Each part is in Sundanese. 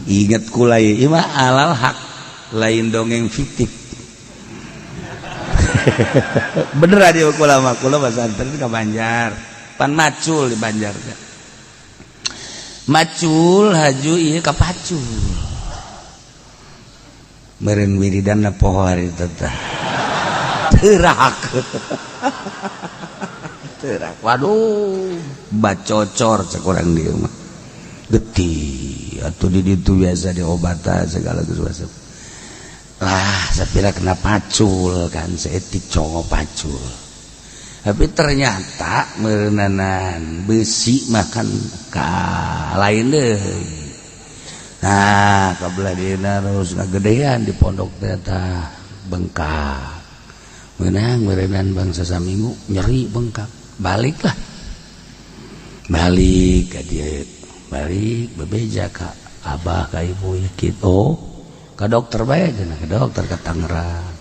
Ingat kula ieu mah alal hak, lain dongeng fiktif. Bener dia kula mah, kula pesantren ka Banjar. Pan macul di Banjar teh. Macul haju ieu ka pacul. Meureun wiridanna poho hari teh. Teurak. Teurak. Waduh, bacocor cek urang dieu mah. Getih atuh di ditu biasa diobatan segala geus lah, sapira kena pacul kan, seetik congo pacul. Tapi ternyata meureunanan besi makan ka lain deui. Nah, kabelah dieuna terus ngagedean di pondok teh tah bengkak. Meunang meureunan bangsa saminggu nyeri bengkak. Baliklah. Balik ka dieu. Balik bebeja ka abah ka ibu kitu. Oh, ka dokter bae cenah, ka dokter ka Tangerang.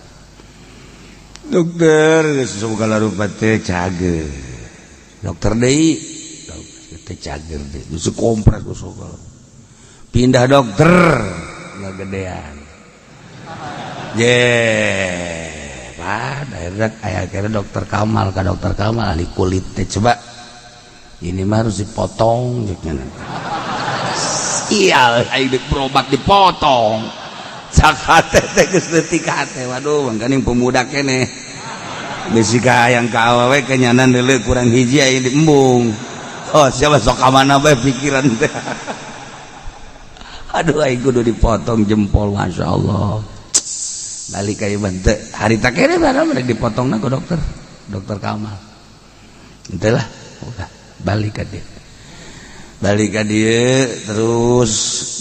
Dokter segala rupa teh cager. Dokter deui, dokter teh cager deui. Geus kompres geus segala. Pindah dokter ngagedean. Ye, Pak, akhirnya aya akhirnya dokter Kamal, ka dokter Kamal ahli kulit teh, coba. Ini mah harus dipotong jeung. Iya, aing deuk berobat dipotong. Cakate teh geus leutik hate. Waduh, mangkaning pemuda keneh. Bisi ka hayang ka awewe kenyanan deuleu kurang hiji aing diembung. Oh, siapa sok ka mana bae pikiran teh. Aduh, aing kudu dipotong jempol, Masya Allah. Balik ka ieu teu harita keneh barang rek dipotongna ku dokter. Dokter Kamal. Henteu lah, udah balik ka dieu. Balik ka dieu terus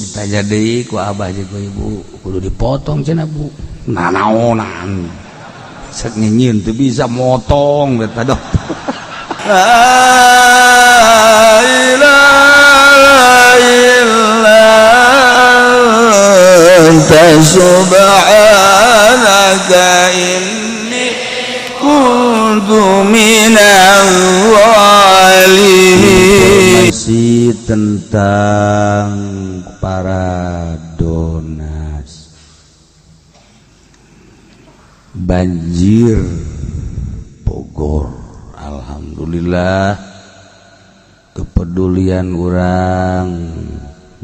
ditanya deui ku abah jeung ku ibu, kudu dipotong cenah, Bu. Nanaonan. Cek nyieun teu bisa motong eta dokter. La ilaha illa anta subhanaka inni kuntu minal zalimin. Informasi tentang para donas banjir Bogor. Alhamdulillah, kepedulian orang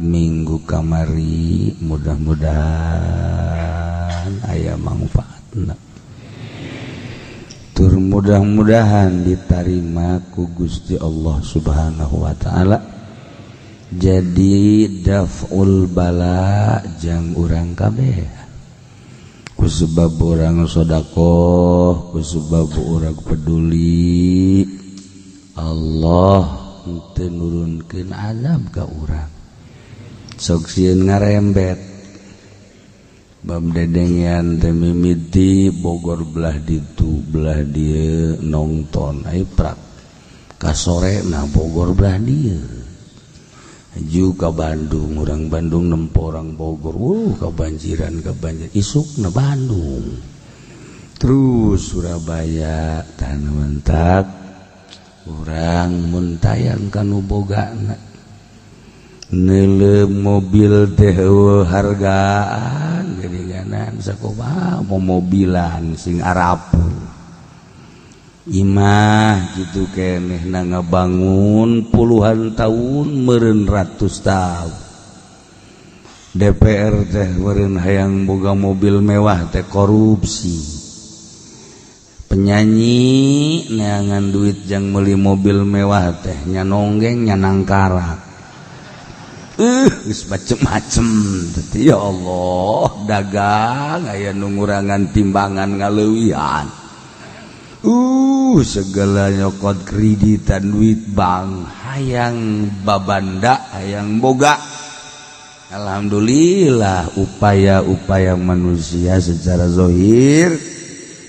minggu kamari mudah-mudahan aya manfaatna. Tur mudah-mudahan diterima ku Gusti Allah Subhanahu wa taala, jadi daf'ul bala jang urang kabeh, ku sebab urang sodakoh, ku sebab urang peduli, Allah henteu nurunkeun azab ka urang. Sok sieun ngarembet bab dedengean teh mimiti Bogor belah ditu belah dieu nongton ai prak kasore. Nah, Bogor belah dieu ju ka Bandung, orang Bandung nempo orang Bogor, kebanjiran kebanjiran isuk na Bandung, terus Surabaya. Tanah mentak urang muntayang kanu bogana neuleuh mobil teh hargaan geuninganan sakumaha mobilan sing arapu imah gitu keneh na ngabangun puluhan tahun, meureun ratus tahun. DPR teh meureun hayang boga mobil mewah teh korupsi. Penyanyi neangan duit jang meuli mobil mewah teh nya nonggeng nya nangkarak, geus macem-macem. Ya Allah, dagang aya nu ngurangan timbangan ngaleuwihan, segala nyokot kreditan duit bank, hayang babanda, hayang boga. Alhamdulillah, upaya-upaya manusia secara zohir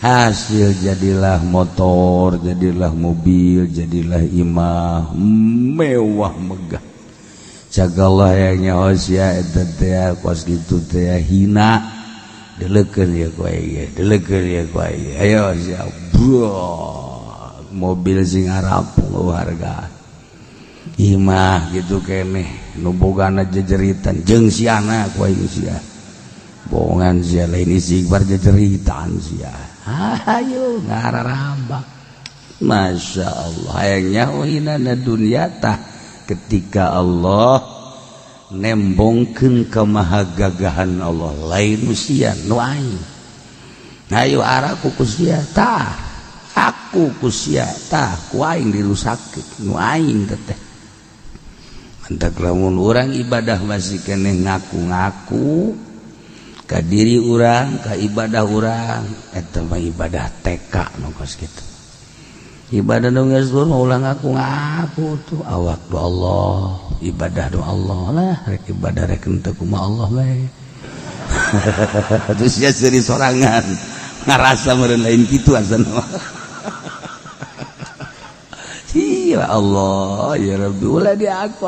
hasil, jadilah motor, jadilah mobil, jadilah imah mewah megah. Cagalah yang nyaho sia eta teh kos kitu teh hina. Delekeun ya ku aing, delekeun ya ku aing. Ayo sia, mobil sing arapung harga imah gitu keneh. Nu bogana jejeritan jeung siana ku aing sia. Bohongan sia, lain istighfar, jejeritan sia. Hayo ngararambak. Masya Allah, hayangnya hinana dunia tah ketika Allah nembongkeun kemahagagahan Allah, lain usia nu aing. Ayo araku ku sia tah, aku ku sia tah, ku aing dirusakkeun nu aing teteh. Mantak lamun urang ibadah masih keneh ngaku-ngaku ka diri urang, ka ibadah urang, eta mah ibadah TK nu kos kitu. Ibadah nu geus ulah ngaku-ngaku tuh, awak do Allah, ibadah do Allah lah, rek ibadah rek henteu kumaha Allah bae. Terus ya seuri sorangan ngarasa meureun lain kitu asana mah. Ya Allah, ya Rabbi, ulah di aku.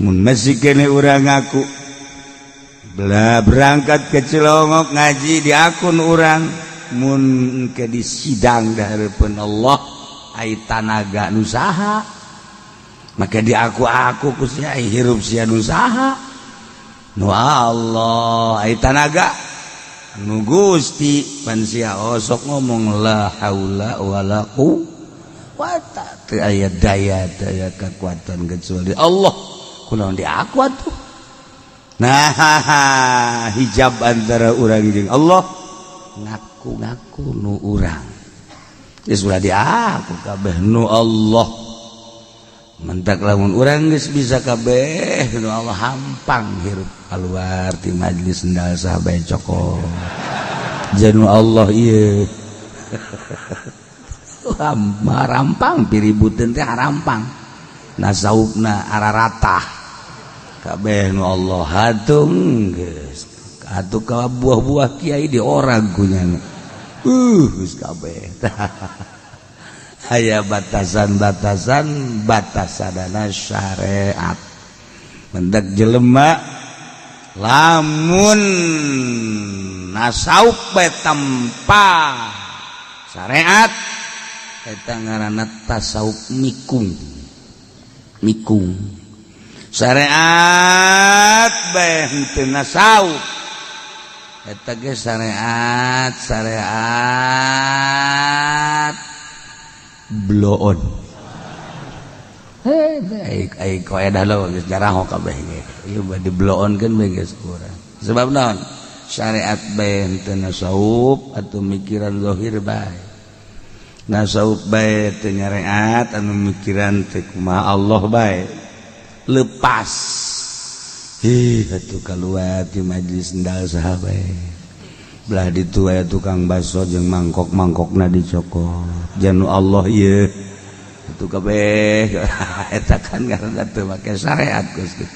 Mun masih keneh urang ngaku belah berangkat ke Cilongok ngaji di akun urang, mun ke di sidang hareupeun Allah ai tanaga nu saha, maka di aku ku sia, ai hirup sia nu saha, nu Allah, ai tanaga nu Gusti. Pan sia osok ngomong la haula wala quwata, teu aya daya daya kekuatan kecuali Allah, kunaon di aku atuh? Nah, hijab antara urang jeung Allah, ngaku-ngaku nu urang geus ulah di aku, kabeh nu Allah. Mentak lamun urang geus bisa kabeh nu Allah, hampang hirup. Keluar ti majlis sendal sahabat cokot janu Allah ieu, rampang piributeun teh, rampang nasaupna araratah kabeh nu Allah. Hatung geus atuh ka buah-buah kiai di orang kunyana, geus kabeh aya batasan-batasan, batasanana syariat. Mendak jelema lamun nasaup bae tanpa syariat, eta ngaranna tasawuf mikung. Mikung syariat bae henteu nasawuf, eta ge syariat syariat bloon. Hei, ai koedah lo geus jaraho kabeh ge ieu bade bloonkeun bae geus urang. Sebab naon? Syariat bae henteu nasawuf atau mikiran zahir bae, nasawuf bae teu nyareat, anu mikiran teh kumaha Allah bae lepas. Ih, atuh kaluar ti majlis sendal saha bae, belah ditu aya tukang baso jeung mangkok-mangkokna dicokot janu Allah ieu atuh kabeh. Eta kan karena teu make syariat geus kitu.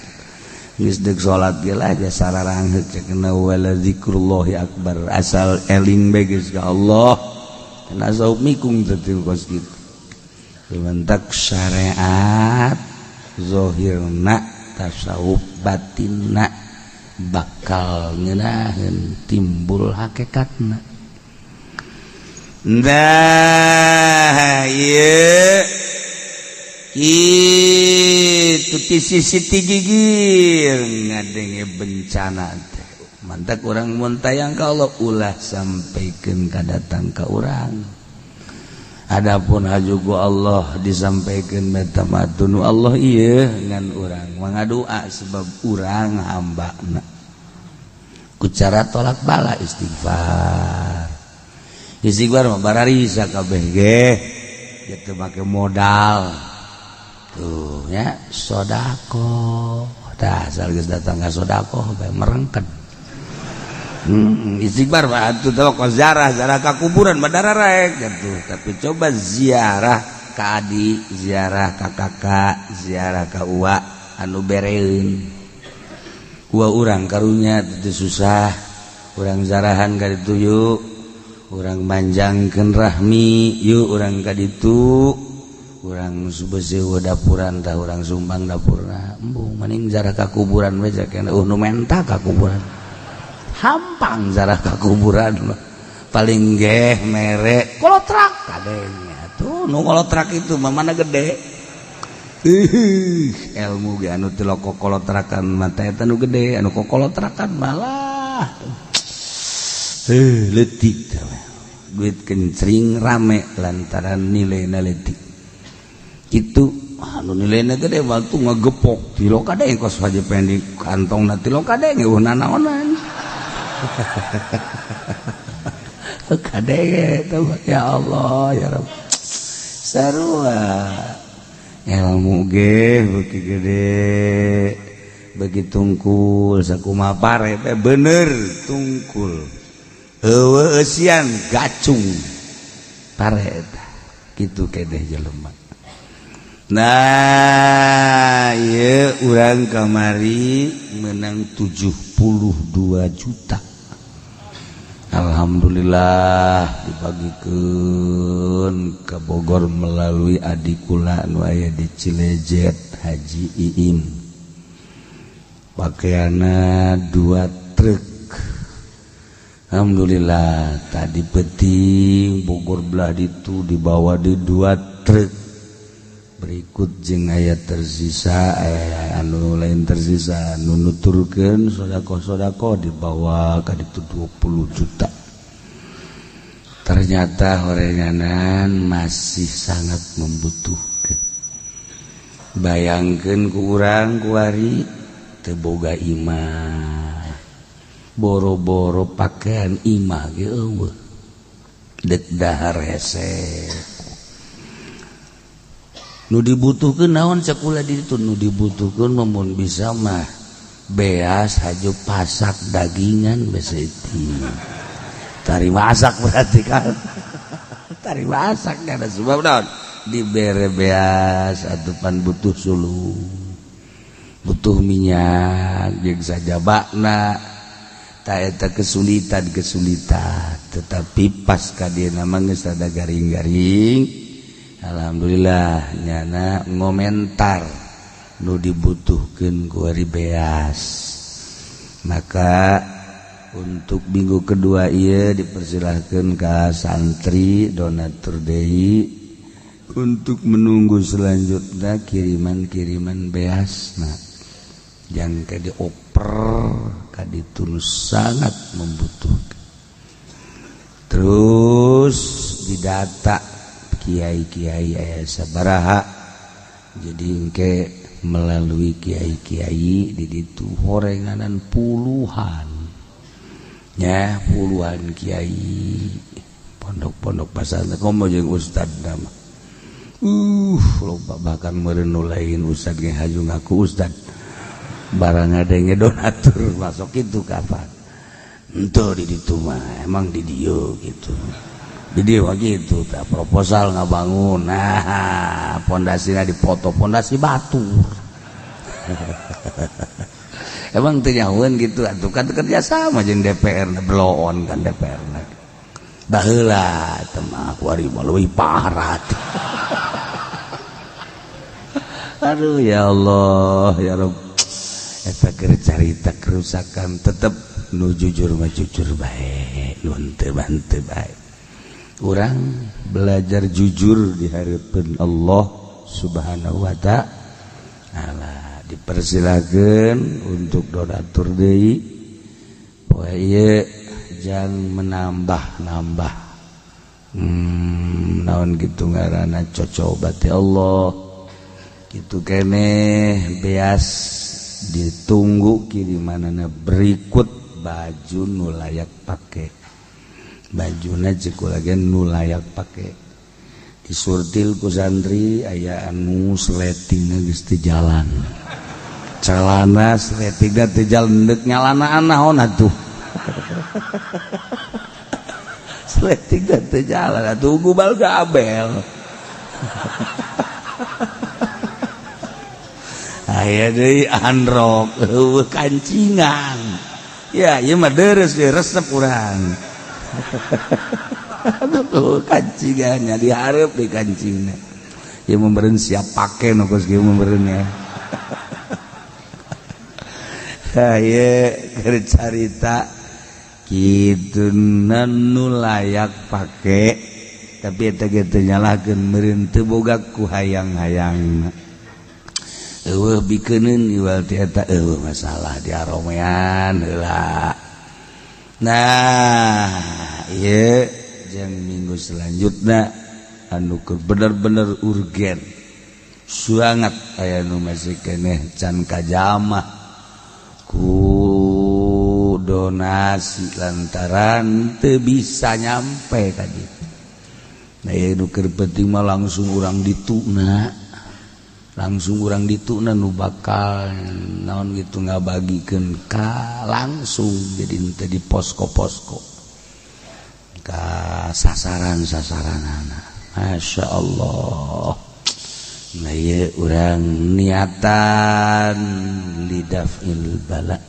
Geus deuk salat ge lah jasa sararangheuk cenah wala zikrullahi akbar, asal eling bae geus ka Allah. Nasawuf mikung teh kos kitu. Dimentak syariat zahirna, tasawuf batinna, bakal ngeunaheun timbul hakikatna. Nah, ieu kitu ti sisi ti gigir ngadenge bencana teh. Mantak urang mun tayang ka Allah, ulah sampaikeun ka datang ka urang. Adapun haju ku Allah disampaikan meta nu Allah ieu, ngan urang mangadua sebab urang hambana. Ku cara tolak bala istighfar. Istighfar mah bararisa kabeh ge gitu, make modal tuh ya sodako. Tah, asal geus datang ka sodako bae merengket. Istighfar mah atuh teh kos ziarah, ziarah ka kuburan mah dararek gitu. Tapi coba ziarah ka adi, ziarah ka kakak, ziarah ka uwa anu bereun uwa urang karunya teu susah, urang zarahan ka ditu yuk, urang manjangkeun rahmi yuk, urang ka ditu, urang beuseuh dapuran tah, urang sumbang dapurna. Embung mending zarah ka kuburan we cenah, nu menta ka kuburan. Hampang zarah ka kuburan mah paling geh mere kolotrak kadenya tuh. Nu kolotrak itu mah mana gede. Ilmu ge anu teu kokolotrakan mata eta nu gede, anu kokolotrakan malah leutik. Duit kencring rame lantaran nilaina leutik. Kitu anu nilaina gede waktu ngegepok tilo kadenge kos Haji Pendi kantongna tilo kadenge eueuh nanaonan. Kadenge tuh ya Allah ya Rabb. Sarua ilmu ge beuki gede beuki tungkul sakumaha pare teh bener tungkul eueuh eusian gacung pare eta kitu kedeh jelema. Nah ieu urang kamari menang 72 juta. Alhamdulillah dibagikeun ke Bogor melalui adikula nu aya di Cilejet Haji Iim. Pakaianna 2 truk. Alhamdulillah tadi penting Bogor belah ditu dibawa di 2 truk. Berikut jeung aya tersisa anu lain tersisa nu nuturkeun sedekah-sedekah dibawa ka ditu 20 juta. Ternyata horenganan masih sangat membutuhkan. Bayangkeun ku urang kuari teu boga imah. Boro-boro pakaian imah ge eueuh. Deuk dahar hese. Nu dibutuhkeun naon cekula di ditu nu dibutuhkeun mun bisa mah beas haju pasak dagingan beseti. Tari masak berarti kan. Tari masak kada sebab naon dibere beas atupan butuh suluh. Butuh minyak jeung sajabana. Ta eta kesulitan-kesulitan tetapi pas ka dieu mah geus rada garing-garing. Alhamdulillah nyana ngomentar nu dibutuhkeun ku ari beas. Maka untuk minggu kedua ieu dipersilahkeun ka santri donatur deui untuk menunggu selanjutnya kiriman-kiriman beasna. Yang ka dioper ka ditu sangat membutuhkan. Terus didata kiai-kiai aya sabaraha jadi engke melalui kiai-kiai di ditu horenganan puluhan ya puluhan kiai pondok-pondok pasantren komo jeung ustad mah loba bahkan meureun nu lain ustad ge haju ngaku ustad barang ngadenge donatur masuk kitu kapan henteu di ditu mah emang di dieu gitu. Jadi waktu itu proposal ngabangun, nah pondasinya dipoto pondasi batu. Emang teu nyahoeun gitu atuh kan kerja sama jeung DPR bloon kan DPR. Baheula teh mah kuari mah leuwih parah. Aduh ya Allah ya Rabb. Eta keur carita kerusakan tetep nu jujur mah jujur bae, nu henteu mah henteu bae. Urang belajar jujur di hadapan Allah Subhanahu wa ta'ala. Dipersilakan untuk donatur deui poe ieu jangan menambah-nambah. Naon kitu ngaranna cocoba teh Allah. Kitu keneh beas ditunggu kirimanana berikut baju nu layak pake. Bajuna ceuk lagi nu layak pake disurtil ku santri aya anu sletingna geus teu jalan celana sletingna teu jalan deuk nyalanaan naon atuh sletingna teu jalan atuh gubal gabel aya deui androk eueuh kancingan ya ieu mah deres deui resep urang. Aduh kancingannya diharap di kancingnya ya memberen siap pakai no kos kieu memberen ya. Haye keur carita kitu nu layak pake tapi eta ge teu nyalahkeun meureun teu boga ku hayang-hayangna. Eueuh bikeuneun iwal ti eta eueuh masalah di aromean heula. Nah, ieu jeung minggu selanjutna anu keur bener-bener urgen. Suangat aya nu masih keneh can kajamah ku donasi lantaran teu bisa nyampe tadi. Nah, ieu nu keur penting mah langsung urang dituna. Langsung urang dituna nu bakal naon gitu ngabagikeun ka langsung jadi teu di posko-posko ka sasaran-sasaranana. Masya Allah. Nah, ieu urang niatan lidafil bala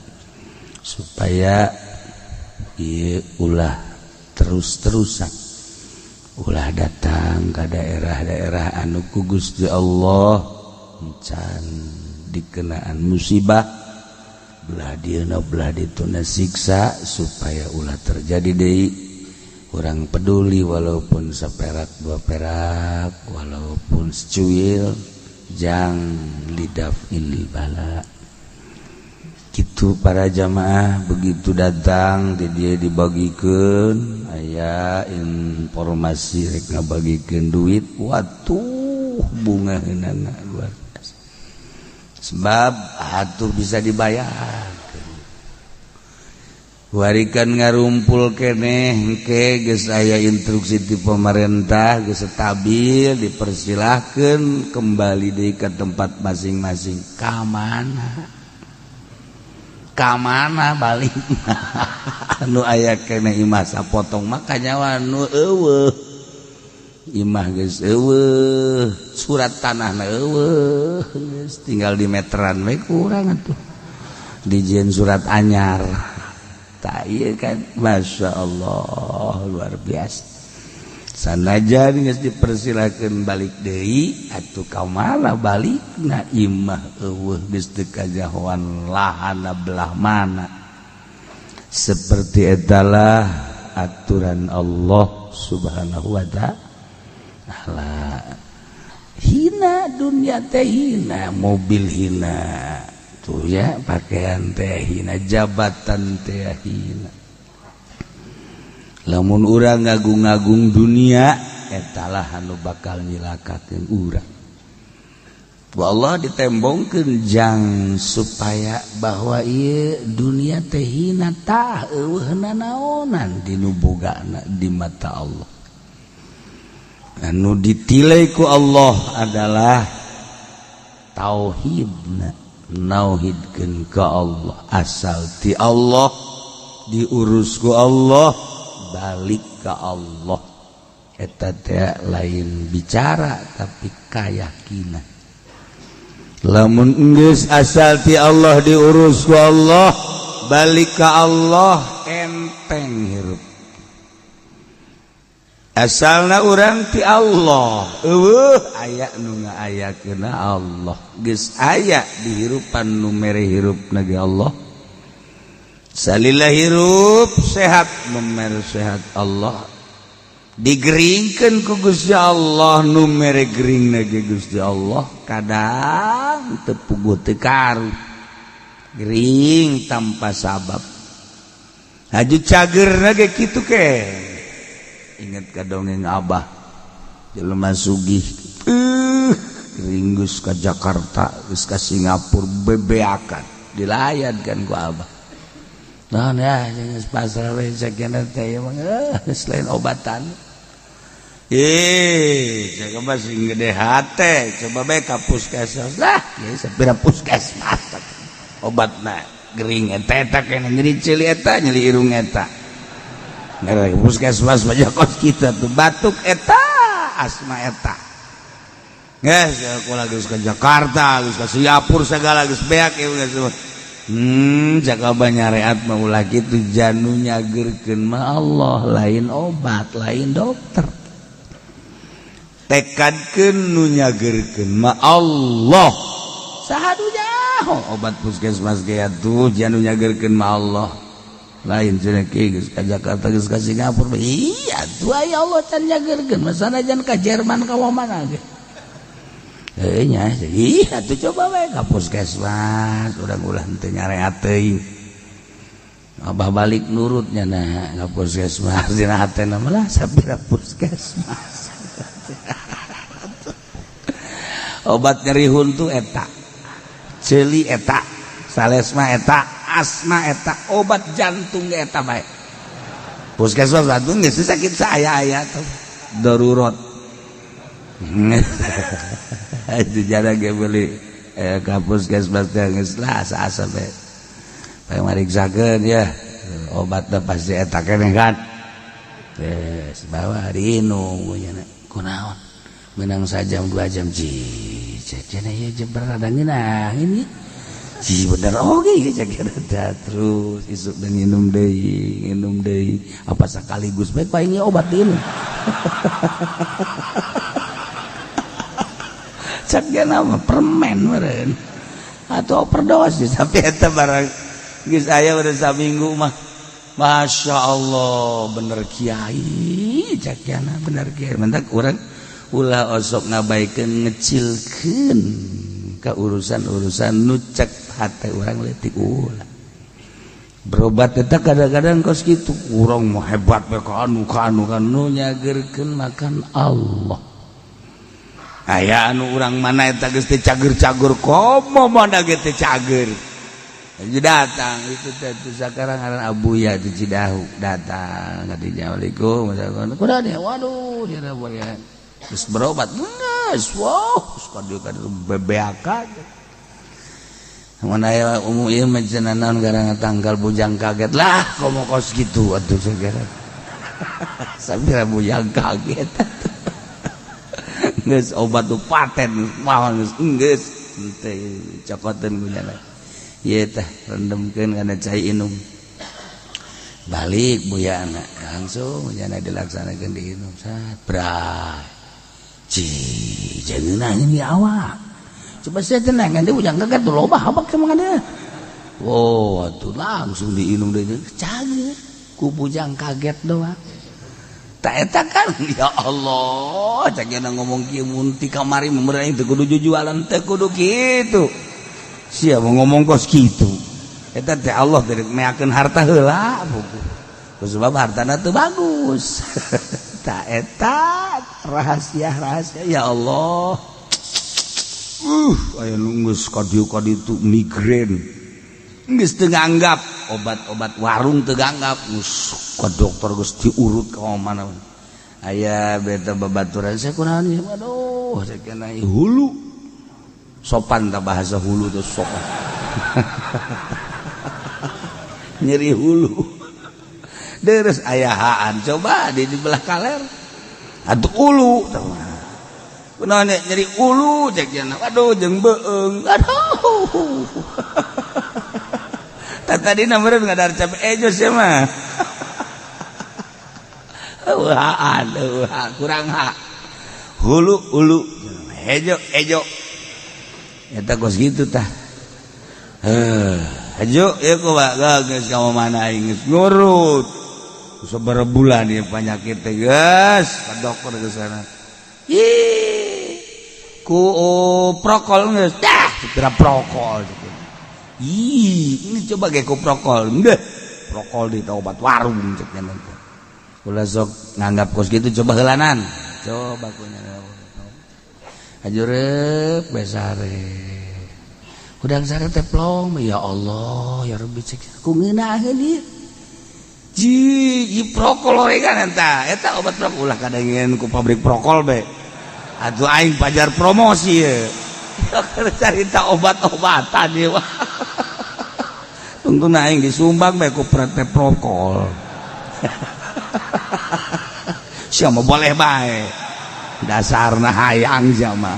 supaya ieu ulah terus-terusan ulah datang ke daerah-daerah anu ku Gusti Allah can dikenaan musibah belah dieuna belah dituna siksa supaya ulah terjadi deui. Urang peduli walaupun seperak dua perak walaupun secuil jang lidafil bala. Kitu para jamaah begitu datang di dia dibagikeun aya informasi rek ngabagikeun duit watuh bunga heunana luar biasa. Sebab atuh bisa dibayar. Warikan ngarumpul keneh engke geus aya instruksi ti pemerintah geus stabil dipersilahkeun kembali deui ka tempat masing-masing. Ka mana? Ka mana balik? Anu aya keneh imah sapotong mah kanyawa nu eueuh. Imah geus eueuh, surat tanahna eueuh, geus tinggal di meteran we kurang atuh. Dijieun surat anyar. Tak iya kan, Masya Allah luar biasa. Sanajan geus dipersilakeun balik deui atuh ka mana balikna imah eueuh geus teu kajahoan lahana belah mana. Seperti etalah aturan Allah Subhanahu wa ta'ala. Hina dunia teh hina, mobil hina tuh ya, pakaian teh hina, jabatan teh hina. Lamun urang ngagung-ngagung dunia etalah anu bakal nyilakakeun urang. Ku Allah ditembongkeun jang supaya bahwa ieu dunia teh hina tah eueuh nanaonan dinu bogana di mata Allah. Anu ditilai ku Allah adalah tauhidna, nauhidkeun ka Allah, asal ti Allah diurus ku Allah, balik ka Allah. Eta teh lain bicara tapi kayakinan. Lamun geus asal ti Allah diurus ku Allah, balik ka Allah, enteng hirup. Asalna urang ti Allah, eueuh aya nu ngaayakeunna Allah. Geus aya dihirupan nu mere hirupna ge Allah. Salila hirup sehat nu mere sehat Allah. Digeringkeun ku Gusti Allah nu mere geringna ge Gusti Allah. Kadang teu puguh teu karu. Gering tanpa sabab. Haju cagerna ge kitu ke. Ingat ka dongeng Abah jelema sugih gering geus ka Jakarta geus ka Singapura bebeakan dilayan kan ku Abah. Naon ya geus pasrah we sakieu teh mah geus lain obatan. Jaga mah sing gede hate coba bae ka puskesmas lah ya sapira puskesmas obatna gering eta eta kene nyeri ceuli eta nyeri irung eta. Puskesmas banyak kos kita tuh batuk eta asma eta. Geus aku lagi ke Jakarta, geus ka Singapura segala geus beak ieu geus. Jaga banyareat mah ulah kitu janu nyageurkeun mah Allah lain obat, lain dokter. Tekadkeun nu nyageurkeun mah Allah. Saha nu nyaho obat puskesmas ge atuh janu nyageurkeun mah Allah. Lain cenah geus ka Jakarta geus ka Singapura. Iya tuh aya Allah can nyageurkeun mah sanajan ka Jerman ka mana ge. Heuh nya, ih atuh coba we ka puskesmas, urang ulah teu nyareat teuing. Abah balik nurutnya nah ka puskesmas dina hatena mah lah sapira puskesmas. Obat nyeri huntu eta, ceuli eta, salesma eta, asma eta, obat jantung ge eta bae. Puskesmas atuh geus sakit saya aya tuh darurat. Itu jarang ge beli ka puskesmas teh geus lah asa-asa bae. Bae mariksakeun ya, obatna pasti eta keneh kan. Geus bawa diinum nya kunaon. Menang sajam 2 jam ji cek cenah ieu jeber rada ngeunah ini. Ji bener oge cek cenah terus isuk dan nginum deui apa sekaligus bae ku aing obat diinum. Cek cenah mah permen meureun atau overdosis tapi eta barang geus aya udah saminggu mah. Masya Allah bener kiai cek cenah bener kiai mentak urang ulah osok ngabaikeun ngecilkeun ka urusan-urusan nu cek hate urang leutik ulah berobat eta kadang-kadang kos kitu urang mah hebat we ka anu ka anu ka nu nyageurkeun makan Allah aya anu urang mana eta geus teu cager-cager komo mana ge teu cager datang itu teh sakarang ngaran Abuya di Cidahu datang ka dinya Assalamualaikum kumaha dia waduh dia boleh terus berobat geus wow kadieu kadieu bebeaka mun aya umum ieu mah cenah naon gara tanggal bujang kaget lah komo kos kitu atuh segera sambil bujang kaget geus obat nu paten mah geus geus teh cokoteun ku nyana ieu teh rendemkeun kana cai inum balik buyana langsung nyana dilaksanakeun diinum sat bray ci jangan ini awak coba saya tenang nanti bujang kaget tuh loba habak sama ada oh tuh langsung diinum deh cager ku bujang kaget doang tak eta kan ya Allah cak ngomong kieu mun ti kamari memerang teu kudu jujualan teu kudu kitu sia mau ngomong kos kitu eta teh Allah teh meakeun harta heula buku sebab hartana teu bagus tak eta rahasia-rahasia ya Allah aya nu geus ka dieu ka ditu migrain geus teu nganggap obat-obat warung teu nganggap geus ka dokter geus diurut ka mana aya beta babaturan saya kunaon ieu aduh sakena hulu sopan ta bahasa hulu teh sopan nyeri hulu deres ayahaan coba di belah kaler atuh ulu kunaon nyeri ulu cek cenah aduh jeung beung aduh tadi meureun ngadar cabe ejo sia mah eueuh kurang ha hulu ulu hejo ejo eta kos kitu tah heuh hejo ieu kumaha geus ka mana aing geus ngurut sabaraha bulan ieu penyakit teh geus ka dokter geus sana ih ku prokol geus dah segera prokol ih ini coba ge ku prokol geus prokol di obat warung cek nya teh ulah sok nganggap kos kitu coba heulanan coba ku nya ajureup besare hudang sare teh plong ya Allah ya Rabbi cek ku ngeunaheun ieu ji ieu prokol oregan eta eta obat prokol ulah kadengeun ku pabrik prokol be atuh aing pajar promosi ye carita obat-obatan ieu tungtungna aing disumbang be ku PT prokol sia mah boleh bae dasarna hayang sia mah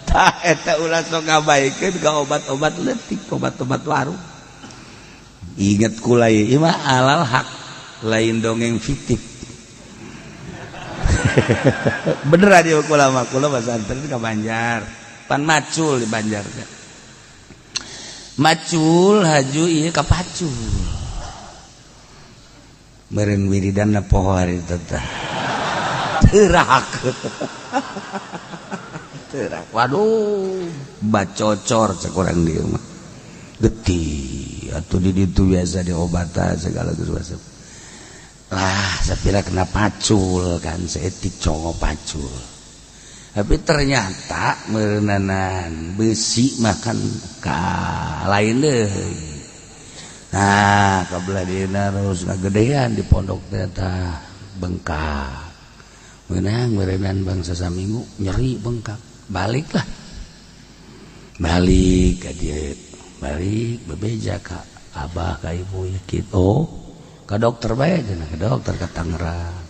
tah eta ulah sok ngabaikeun ka obat-obat leutik obat-obat warung inget kula ieu mah alal hak lain dongeng fiktif bener aja kula mah kula pesantren ka Banjar pan macul di Banjar teh macul haju ieu ka pacul meureun wiridanna poho hari teh. Terak. Terak. Waduh, bacocor cek urang dieu mah. Getih atuh di ditu biasa diobatan segala geus. Lah, sapira kena pacul kan saeutik congo pacul. Tapi ternyata meureunanan besi makan ka lain deui. Nah, kabelah dieuna terus ngagedean di pondok ternyata bengkak. Meunang meureunan bangsa saminggu nyeri bengkak. Baliklah. Balik ka dieu. Balik bebeja ka abah ka ibu kitu. Oh, ka dokter bae cenah, ka dokter ka Tangerang.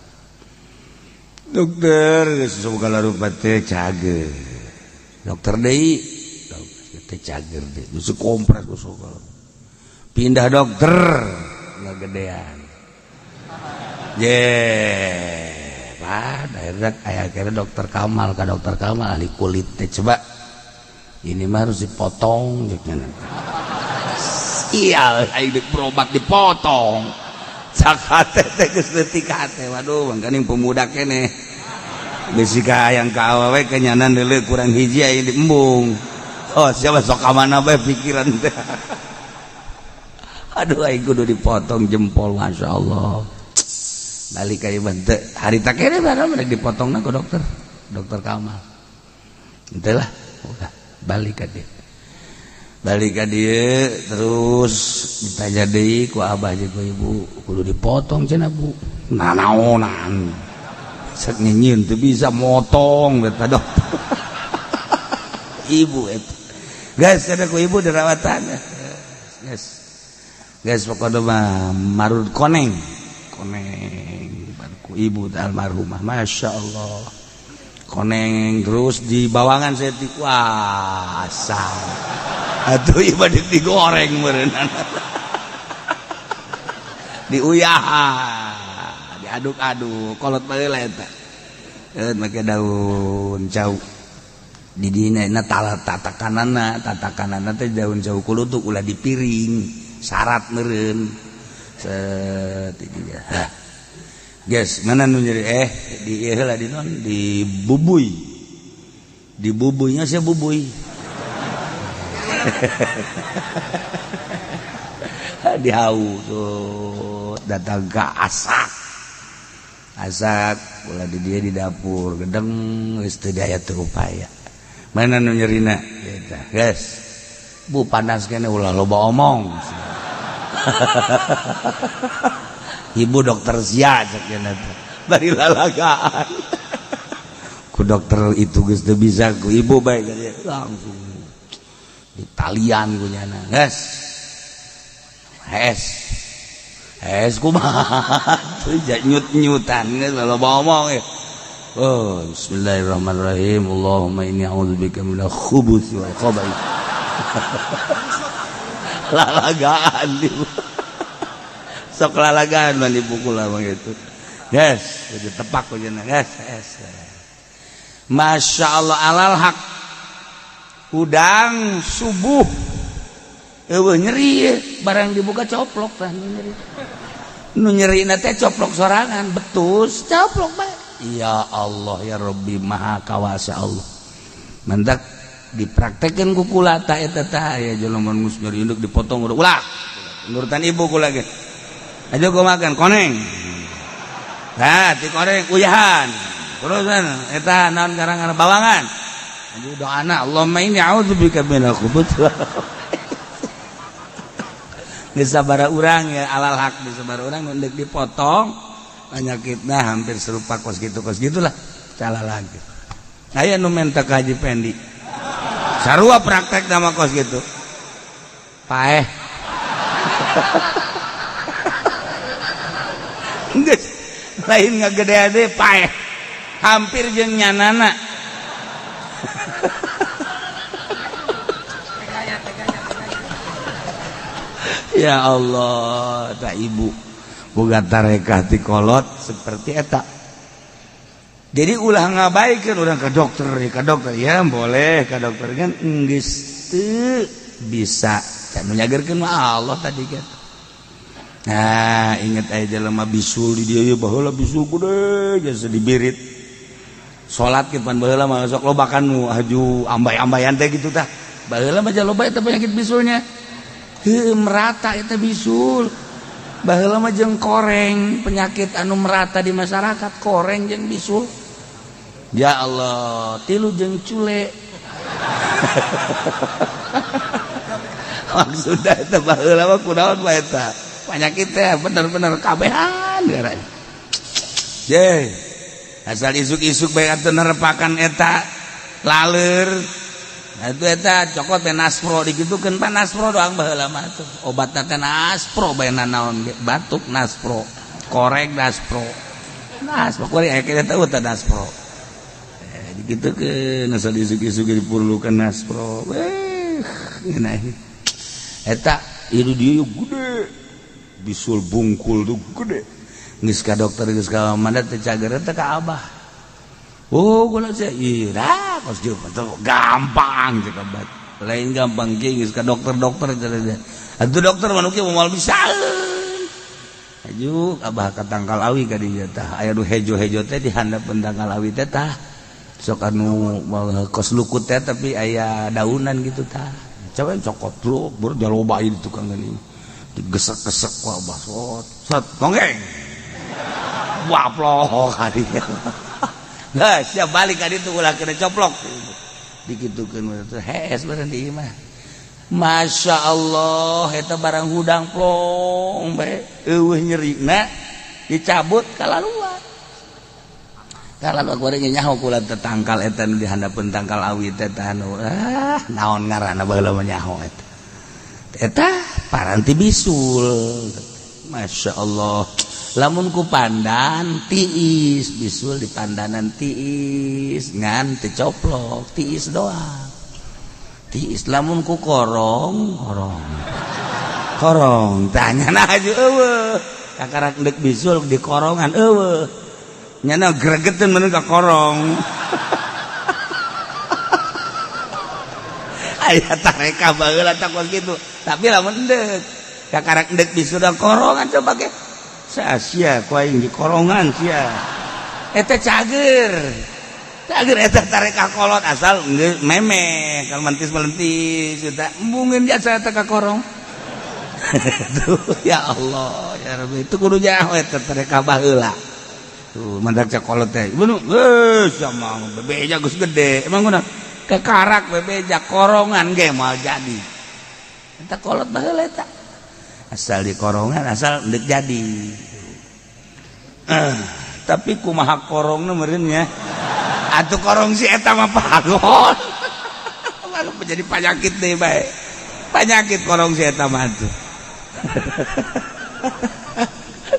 Dokter segala rupa teh cager. Dokter deui, dokter teh cager deui. Geus kompres geus segala. Pindah dokter ngagedean. Ye, Pak, akhirnya aya akhirnya dokter Kamal ka dokter Kamal ahli kulit teh coba. Ini mah harus dipotong jeung nya. Sial, aing deuk berobat dipotong. Sakate teh geus leutik hate. Waduh, mangkaning pemuda keneh. Geus ka hayang ka awewe kenyanan deuleu kurang hiji aing diembung. Oh, siapa sok ka mana bae pikiran teh. Aduh, aing kudu dipotong jempol, Masya Allah. Balik ka ieu teu harita keneh barang rek dipotongna ku dokter, dokter Kamal. Henteu lah, udah balik ka dieu. Balik ka dieu terus ditanya deui ku abah jeung ku ibu, kudu dipotong cenah Bu. Nanaonan. Cek nyieun teu bisa motong eta dokter. Ibu eta. Geus cenah ku ibu dirawatan. Geus. Geus pokona mah marud koneng. Koneng ku ibu almarhumah, Masya Allah. Koneng terus di bawangan saya dikuasa. Atuh ieu digoreng meureunana. Diuyahan, diaduk-aduk, kolot baheula eta. Make daun cau. Di dina na tatakanana, tatakanana teh daun cau kulutuk ulah dipiring, syarat meureun. Set di dia. Hah. Guys, mana nu nyeri di ieu heula di non di bubuy. Di bubuynya sia bubuy. Dihau tuh datang ke asak. Asak ulah di dia di dapur gedeng geus teu daya teu upaya. Mana nu nyerina? Eta, guys. Bu panas kene ulah loba omong. Ibu dokter sia cek nya teh. Bari lalagaan. Ku dokter itu geus teu bisa ku ibu bae langsung ditalian ku nyana. Geus. Hes. Hes kumaha teu nyut-nyutan geus loba omong. Oh, bismillahirrahmanirrahim. Allahumma inni a'udzubika minal khubuthi wal khaba'ith. Lalagaan sok lalagaan mah dipukul mah gitu. Yes, ditepak ku cenah. Yes, yes. Masya Allah alal hak. Udang subuh eueuh nyeri barang dibuka coplok tah nu nyeri. Nu nyerina teh coplok sorangan, betus coplok bae. Ya Allah ya Rabbi maha kawasa Allah. Mantak dipraktekeun ku kula ta eta tah aya jelema geus nyeri induk dipotong ulah. Nurutan ibu kula ge. Aja gua makan koneng. Nah, ti koneng uyahan. Terusan eta naon garang-garang bawangan. Aduh doana Allahumma inni a'udzubika minal khubuthi. Geus sabaraha urang ya alal hak geus sabaraha urang nu deuk dipotong penyakitna hampir serupa kos gitu kos gitulah salah lagi. Aya nu menta ka Haji Pendi. Sarua praktek nama kos gitu. Paeh. Geus lain ngagede-gede paeh. Hampir jeung nyanana. Ya Allah, tak ibu boga tarekah ti kolot seperti eta. Jadi ulah ngabaikeun urang ka dokter, ya boleh ka dokter kan geus teu bisa. Can nyagerkeun mah Allah tadi gitu. Nah, inget aya jelema bisul di dieu baheula bisul gede geus dibirit. Salat ge pan baheula mah sok loba kan nu haju ambay-ambayan teh gitu tah. Baheula mah loba eta penyakit bisulnya. Heuh, merata eta bisul. Baheula mah jeung koreng, penyakit anu merata di masyarakat koreng jeung bisul. Ya Allah, tilu jeung cule. Maksudna eta baheula mah kunaon bae eta. Penyakit teh bener-bener kabehan garanya. Ye. Asal isuk-isuk bae atuh nerepakan eta laleur. Nah, itu eta cokot teh Naspro dikitukeun pan Naspro doang baheula mah tuh. Obatna teh Naspro bae nanaon ge batuk Naspro, korek Naspro. Naspro kuari aya kita tahu teh Naspro. Dikitukeun asal isuk-isuk diperlukan Naspro. Ngeunah. Eta ieu dieu gede. Bisul bungkul tuh gede. Geus ka dokter geus ka mana teh cager teh ka abah. Oh, kula sih iya kos jeung gampang cek abah. Lain gampang ge geus ka dokter-dokter cenah. Atuh dokter mah nu kieu moal bisa. Aju abah ka tangkal awi ka dieu tah. Aya nu hejo-hejo teh di handapeun tangkal awi teh tah. Sok anu kos lukut teh tapi aya daunan gitu tah. Coba cokot bro, berjaloba di tukang gini. Digesek-gesek ku abah sot. Sot tonggeng. Waplok kadinya. Nah, siap balik ka ditu ulah kena coplok. Dikitukeun hees bareng di imah. Masya Allah, eta barang hudang plong bae. Eueuh nyerina dicabut kalaluan. Kalaluan kuring nyaho kula teh tangkal eta nu di handapeun tangkal awi teh tah anu ah naon ngaranna baheula mah nyaho eta. Eta paranti bisul. Masya Allah. Lamun ku pandan tiis bisul di pandanan tiis ngan teu coplok tiis doang tiis. Lamun ku korong korong korong tanya nah aja eueuh kakarak deuk bisul di korongan eueuh nyana gregeteun mun ka korong. Aya tareka baheula tah kos kitu tapi lamun deuk kakarak deuk bisul da korongan coba ge sia ku aing di korongan sia eta cager cager eta tareka kolot asal geus memeh kalau mentis melentis eta embungeun jasa eta ka korong. Tuh ya Allah ya Rabbi itu kudu nyaho eta tareka baheula tuh mandak cak kolot teh beunu geus sama bebeja geus gede emang kunaon kekarak bebeja korongan ge moal jadi eta kolot baheula eta asal di korongan asal ndek jadi. Tapi kumaha korongna meureun nya atuh korong si eta mah pagon jadi penyakit deh bae penyakit korong si eta mah tuh.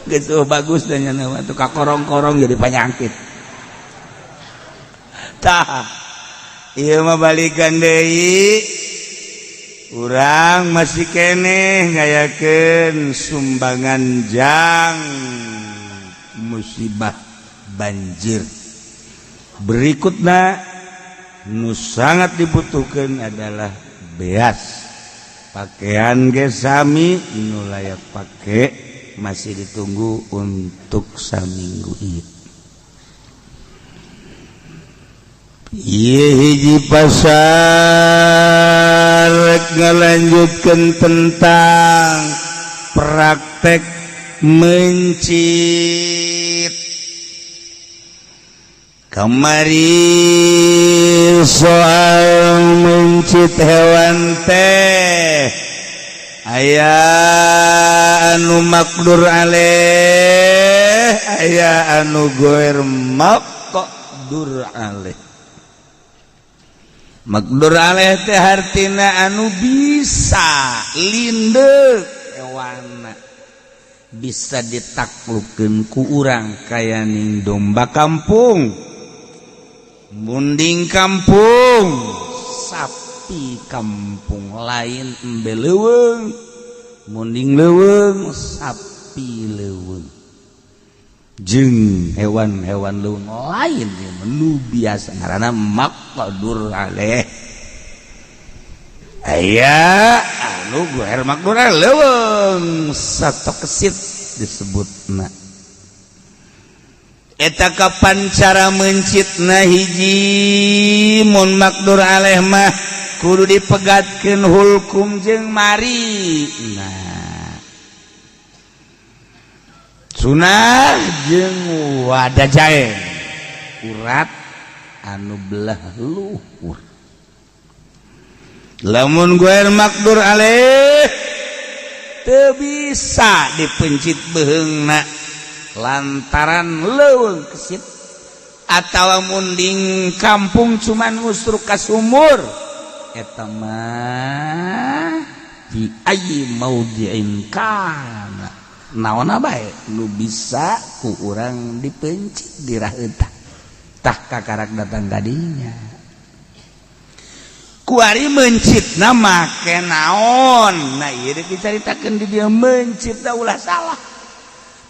Geus bagus dan nya mah tuh ka korong-korong jadi penyakit tah. Ieu mah balikan deui urang masih keneh ngayakeun sumbangan jang musibah banjir. Berikutna nu sangat dibutuhkan adalah beas pakaian ge sami nu layak pake masih ditunggu untuk saminggu ieu. Ieu hiji pasar ngalanjutkeun tentang praktek mencit. Kamari soal mencit hewan teh aya anu makdur aleh aya anu goer maqdur aleh. Makdur aleh teh hartina anu bisa lindek hewana bisa ditaklukeun ku urang kaya ning domba kampung, munding kampung, sapi kampung lain embe leuweung, munding leuweung, sapi leuweung jeung hewan-hewan leuweung lain nu biasa ngaranna maqdur alaih. Aya anu goer maqdur leuweung sato kesit disebutna. Eta kapan cara mencitna? Hiji, mun maqdur alaih mah kudu dipegatkeun hulkum jeung mari. Nah, sunah jeung wadajain, urat anu belah luhur. Lamun ghoir maqdur alaih, teu bisa dipencit beheungna lantaran leuweung kesit atawa munding kampung, cuman ngusruk ka sumur, eta mah fi ayyi maudhi'in kana, naonna bae nu bisa ku urang dipencit di eta. Tah, kakarak datang kadinya kuari mencitna make naon? Nah, ieu deuk dicaritakeun di dieu. Mencitna ulah salah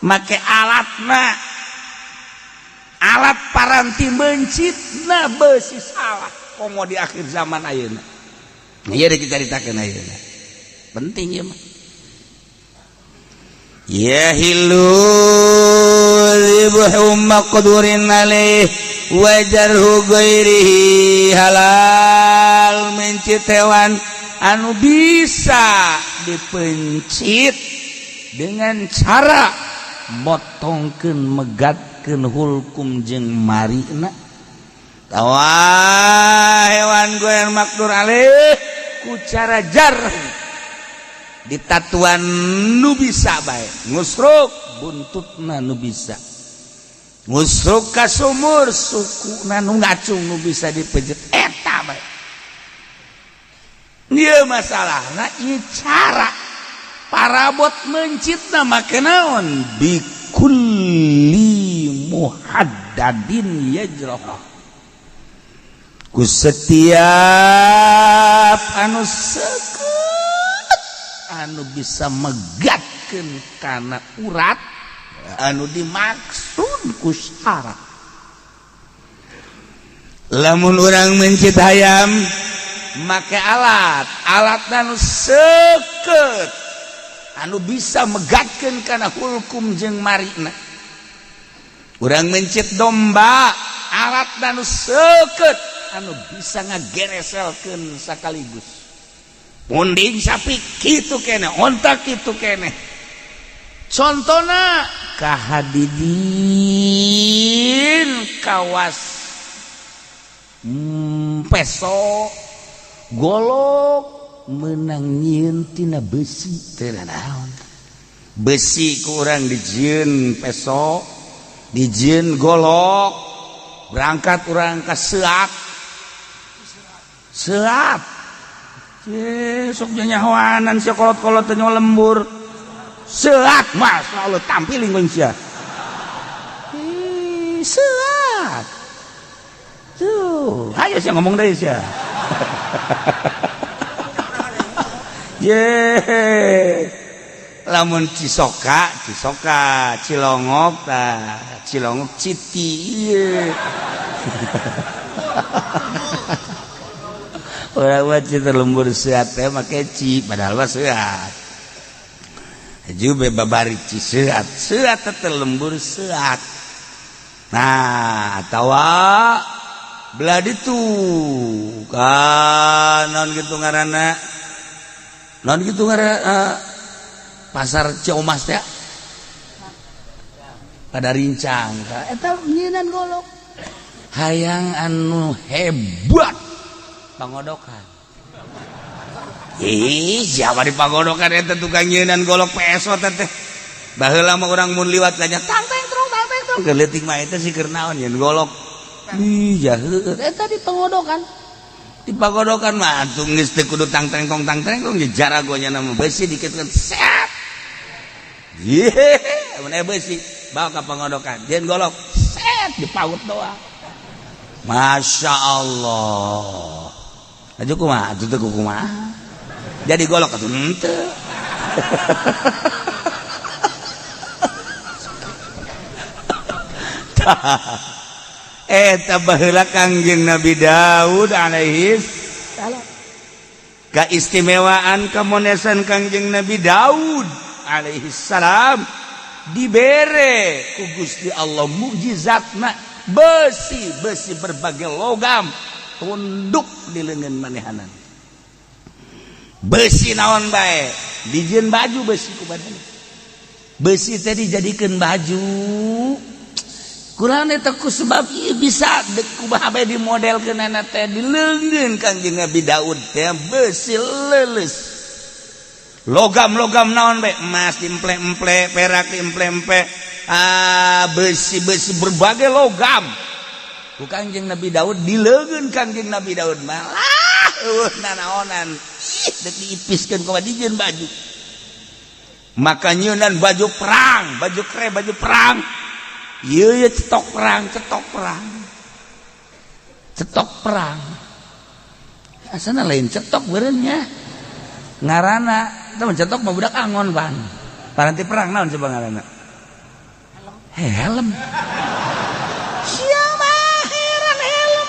make alatna, alat paranti mencitna besi salah, komo di akhir zaman ayeuna. Nah, ieu deuk dicaritakeun ayeuna, penting ieu mah. Yahillu dzibhu maqdurin alaih wa jarhu ghairihi. Halal mencit hewan anu bisa dipencit dengan cara motongkeun, megatkeun hulkum jeung marina, tawa hewan ghoir maqdur alaih ku cara jar ditatuan nu bisa bae, ngusruk buntutna nu bisa, ngusruk ka sumur sukuna nu ngacung nu bisa dipejet, eta bae. Ieu masalahna, ieu cara parabot mencitna make naon? Bikulli muhaddadin yajrah, ku setiap anu seukeut anu bisa megatkeun kana urat anu dimaksud ku syara. Lamun urang mencit hayam make alat, alat anu seukeut anu bisa megatkeun kana hulkum jeung marina. Urang mencit domba, alat anu seukeut anu bisa ngagereselkeun sekaligus. Munding sapi kitu kene, onta kitu kene. Contona kahadidin kawas peso, golok menang nyieun tina besi, teu naon besi kurang dijieun peso, dijieun golok, berangkat urang ka Seat Seat. Sok nyahoanan sia, kolot-kolot teh lembur Seat. Masya Allah, tampiling gue sia. Ih, Seat tuh, ayo sia ngomong deh sia. Ye, lamun Cisoka, Cisoka, Cilongok tah, Cilongok Citi ieu. Urang mah cita lembur Seat teh make ci, padahal mah Seat. Haju be babari ci Seat, Seat teh lembur Seat. Nah, atawa belah ditu kan naon gitu ngaranna, naon gitu ngaranna, pasar Ciomas teh pada rincang eta nyieunan golok, hayang anu hebat pangodokan. Ih, siapa di pangodokan eta tukang nyieunan golok peso teh? Baheula mah urang mun liwat tanya tang teng trong tang teng trong, keur leutik mah, eta sih keur naon nyeun golok? Ih, jaheut eta di pangodokan. Di pagodokan mah atuh geus teu kudu tang teng tong tang teng tong, jaragonya nama besi dikit set. Ye, mun aya besi bawa ka pangodokan, jieun golok, set, dipaut doang. Masya Allah. Aju kumaha atuh, teu kumaha jadi golok atuh henteu. Eta baheula Kangjeng Nabi Daud alaihi salam. Keistimewaan kemonesan Kangjeng Nabi Daud alaihi salam. Dibere ku Gusti Allah mukjizatna besi besi berbagai logam tunduk di leungeun manehanan. Besi naon bae dijieun baju, besi ku badan, besi teh dijadikeun baju. Kurang eta ku sebab ieu bisa kumaha bae dimodelkeunana teh di leungeun Kangjeng Nabi Daud teh besi leuleus, logam-logam naon bae, emas diemple-emple, perak diemple-emple, ah, besi-besi berbagai logam ku Kangjeng Nabi Daud di leungeun Kangjeng Nabi Daud malah eueuh nanaonan. Ih, dek diipiskeun kumaha dijieun baju. Maka nyeunan baju perang, baju kere, baju perang. Ieu ye cetok perang, cetok perang, cetok perang. Asana lain cetok beureunnya ngaranna teh, cetok mah budak angon pan paranti perang. Naon coba ngaranna? Helm. Siapa heran, helm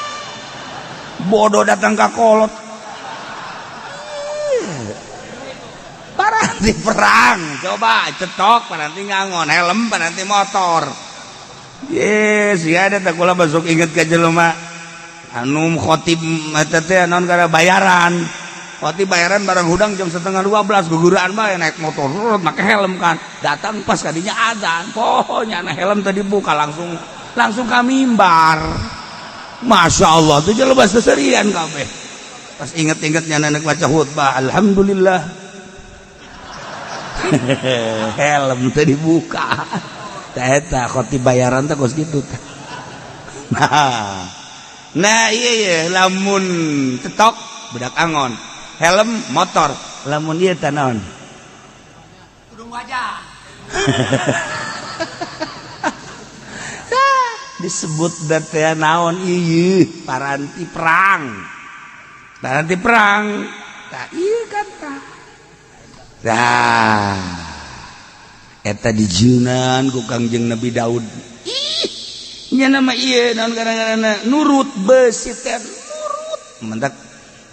bodoh datang ka kolot paranti perang. Coba cetok paranti ngangon, helm paranti motor. Yes, ya ada tak kula masuk inget ke jelema anu khotib eta teh naon gara bayaran. Khotib bayaran barang hudang jam 11.30 guguran bae naik motor make helm kan. Datang pas kadinya azan. Pokoknya nah helm tadi buka langsung langsung ka mimbar. Masya Allah tuh jelema seserian kabeh. Pas inget-ingetnya nenek baca khutbah, alhamdulillah. Helm tadi buka. Eta khotib bayaran teh kos kitu teh. Nah, nah iya iya lamun cetok budak angon, helm motor, lamun ieu teh naon? Tudung wajah. Disebut teh naon ieu paranti perang. Paranti perang. Tah ieu kan tah. Tah. Eta dijeunan ku Kangjeng Nabi Daud. Ih, nya nama ieu naon gara-garana nurut besi teh nurut. Mentak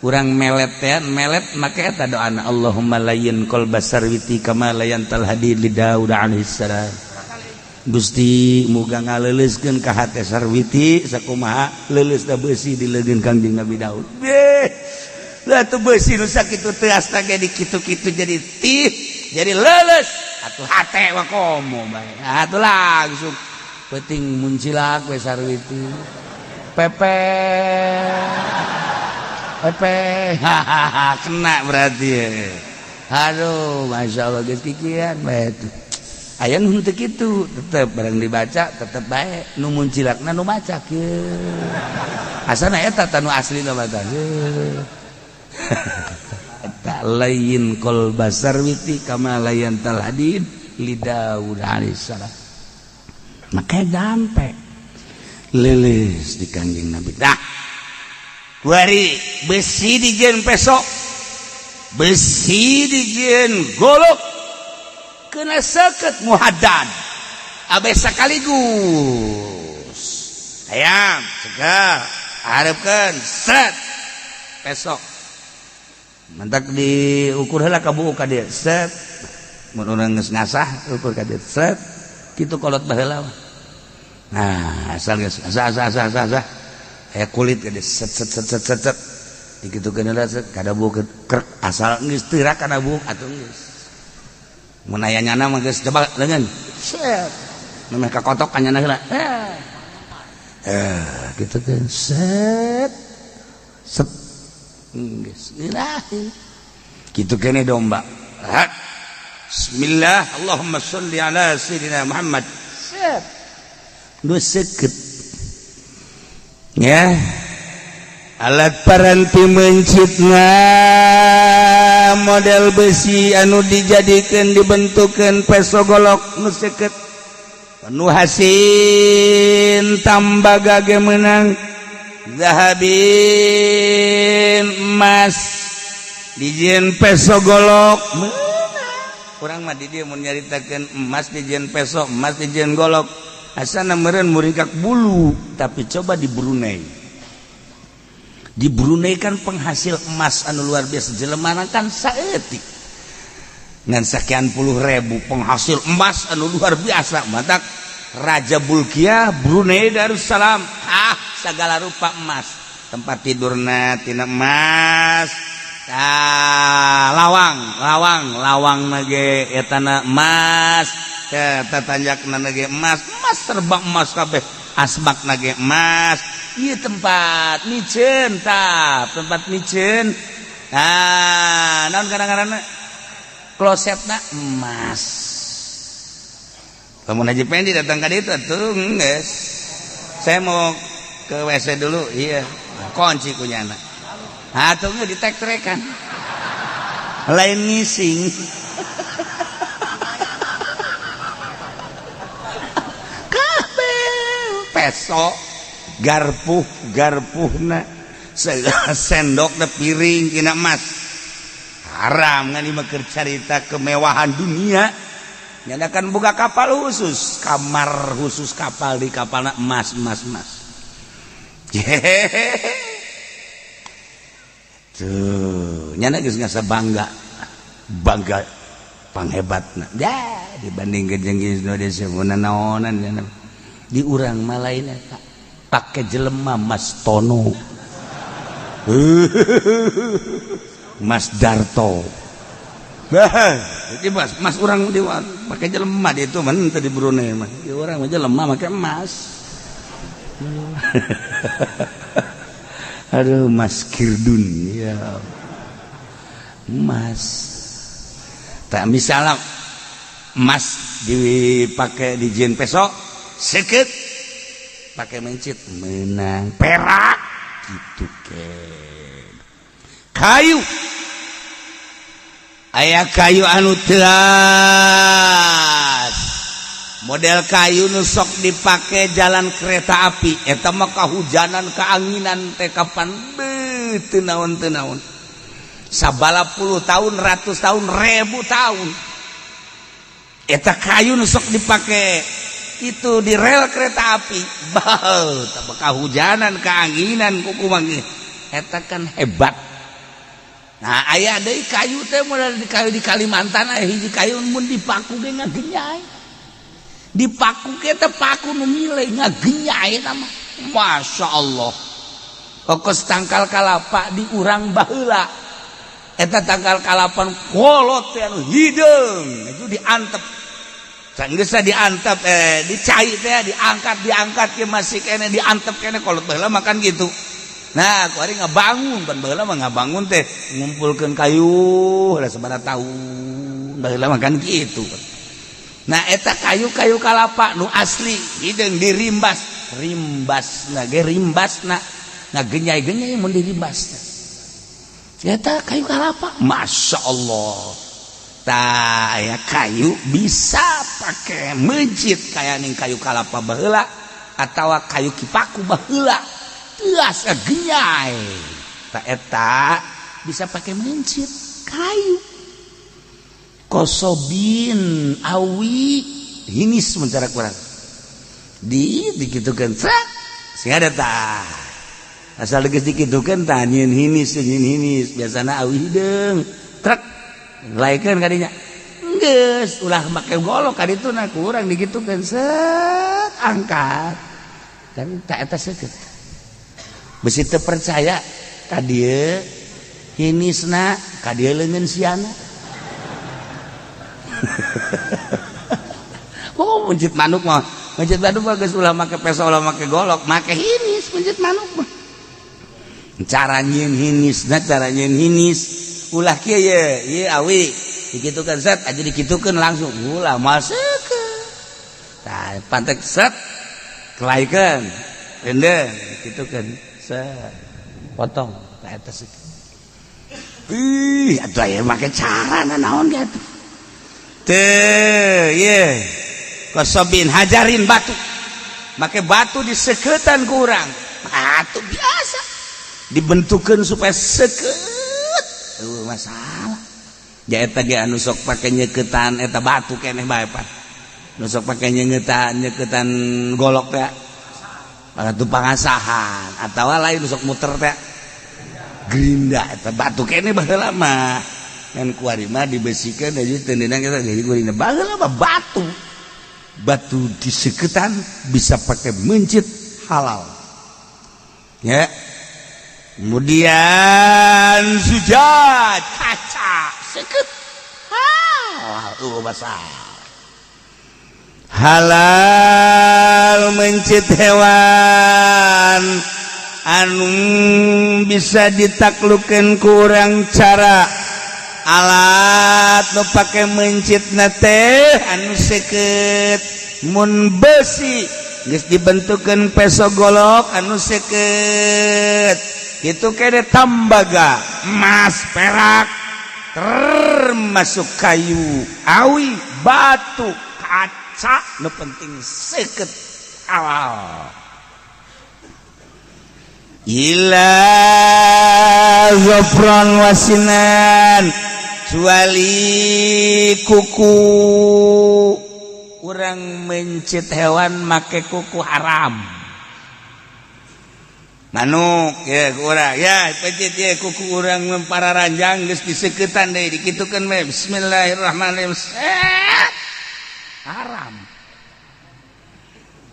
urang melet teh melet make eta doana, Allahumma layyin qalba sarwiti kama layyantal hadid li Daud alaihissalam. Gusti, muga ngaleuleuskeun ka hate Sarwiti sakumaha leuleusna besi di leungeun Kangjeng Nabi Daud. Beh, lah tuh besi nu sakitu teuas ge dikitu-kitu jadi tih, jadi leuleus. Atuh hate mah komo bae. Atuh langsung penting muncilak we Sarwiti. Pepe Pepe hahaha kena berarti. Aduh, masya Allah geus kikian bae tuh. Aya nu henteu kitu, tetep barang dibaca tetep bae nu muncilakna nu maca kieu. Asana eta tah nu aslina mah tah. Eta lain qalba sarwiti kama layyantal hadid li Daud alaihissalam. Maka dampe leuleus di Kangjeng Nabi. Dah. Kuari besi dijieun pesok, besi dijieun golok, kena seket muhaddad abe sekaligus hayam segar harapkan set pesok mentak diukur heula ka buuk ka dieu set mun urang geus ngasah ukur ka dieu set kitu kolot baheula. Nah, asal geus asah asah asah asah asah aya kulit ka dieu set set set set set set dikitukeun heula set kada buuk krek asal geus teurak kana buuk atuh geus. Mun aya nyana mah geus coba leungeun set memeh kakotok ka nyana heula eh eh kitu kan set set geus ngeunaheun kitu kene domba. Bismillah, Allahumma sholli ala sayyidina Muhammad, set nu seukeut ya alat paranti mencitna model besi anu dijadikan dibentukan peso golok nu seukeut nu hasin tambaga ge menang zahabin emas dijieun peso golok menang. Urang mah di dieu mun nyaritakeun emas dijieun peso, emas dijieun golok, asana meureun muringkak bulu. Tapi coba di Brunei, di Brunei kan penghasil emas anu luar biasa, jelema kan saeutik. Ngan sekian puluh ribu penghasil emas anu luar biasa. Matak Raja Bulkiah Brunei Darussalam, ah, segala rupa emas. Tempat tidurna tina emas. Ah, lawang lawang lawang nage etana emas, tatanjakna nage emas, emas, serba emas kabeh, asbak nage emas. Ieu tempat miceun, tah, tempat miceun. Ah, naon kadang-kadang klosetna emas. Lamun Haji Pendi datang ka ditu atuh geus, "Saya mau ke WC dulu." Iya, kunci ku nyana atuh ge ditek-trekan, lain ngising. Kabeh peso, garpuh garpuhna, sendokna, piring tina emas. Haram ngan ieu keur carita kemewahan dunia. Nyanakan buka kapal khusus, kamar khusus kapal, di kapalna emas, emas, emas. Hehehe, tuh nyana geus ngasa bangga bangga panghebatna ya dibandingkeun jeung Indonesia mun naonan. Nyana di urang mah lain eta, pake jelema Mas Tono, Mas Darto. Jadi mas, mas orang di pakai jelema di itu mah di Brunei mah. Di urang mah jelema make emas. Aduh, Mas Kirdun ya. Emas. Tak misalnya emas dipakai di jin peso seket pakai mencit menang perak gitu ke. Kayu, aya kayu anu teas, model kayu nu sok dipake jalan kereta api. Eta mah kahujanan, keanginan teh kapan beuh teu naon, teu naon, sabala puluh tahun, ratus tahun, ribu tahun. Eta kayu nu sok dipake itu di rel kereta api, bau kahujanan, keanginan, kuku manggih eta kan hebat. Nah, aya deui kayu teh model di kayu di Kalimantan, aya hiji kayu mun dipaku ge ngagenyai. Dipaku ge teh paku nu mile ngagenyai eta mah. Masya Allah. Kokos tangkal kalapa di urang baheula. Eta tangkal kalapan kolot teh anu hideung, itu diantep. Sanggeus diantep, dicai teh diangkat, diangkat ke masih kene diantep kene, kolot baheula makan gitu. Nah, ku ari ngabangun, ban baheula mah ngabangun teh ngumpulkeun kayu lah sabaraha tahun baheula mah kan gitu. Nah, eta kayu-kayu kalapa nu asli hideung dirimbas, rimbasna ge rimbasna ngagenyai-genyai mun dirimbas. Eta kayu kalapa, Masya Allah. Tah, aya kayu bisa pakai mencit kayak ning kayu kalapa baheula atawa kayu kipaku baheula. Teas genyai. Tak eta bisa pakai mencit kayu. Kosobin awi hinis mencara kurang. Di dikitukeun trak sing ada tah. Asal geus dikitukeun tah nyieun hinis, nyieun hinis biasana awi hideung. Trek laikeun kadinya. Geus ulah make golok kaditu na kurang dikitukeun set angkat. Dan tak eta seukeut. Besi teu percaya ka dieu hinisna, ka dieu leungeun siana. Oh, mencit manuk mah, mencit manuk mah geus ulah make peso, ulah make golok, make hinis mencit manuk mah. Cara nyieun hinisna, cara nyieun hinis ulah kieu ye, ieu awi dikitukeun set aja dikitukeun langsung ulah maseukeun. Tah pantek set kelaikeun endeng dikitukeun set potong tah eta seukeut. Ih, atuh aya make cara naon ge atuh. Teu, ye. Kosobin hajarin batu. Make batu diseketan ku urang. Batu biasa. Dibentukeun supaya seukeut. Eueuh masalah. Ja eta ge anu sok pake nyeketan eta batu keneh bae pan. Nu sok pake nyeketan nyeketan golok teh. Batu pangasahan atawa lain nu sok muter teh. Gerinda eta batu keneh baheula mah. Ngan kuari mah dibesikeun aja teu ndeunang eta jadi gurina. Baheula mah batu. Batu diseketan bisa pakai mencit, halal. Ya. Kemudian sujad kaca seket halal, masalah. Halal mencit hewan anu bisa ditaklukan kurang cara alat nu pake mencit teh anu seket. Mun besi geus dibentukeun peso golok anu seket itu kene, tembaga, emas, perak, termasuk kayu awi, batu, kaca, nu penting seket halal. Illa zofron wasinan, kecuali kuku. Urang mencit hewan make kuku haram. Manuk ya urang ya pencit ya kuku urang para ranjang geus diseketan deui, dikitukeun we, bismillahirrahmanirrahim. Set. Haram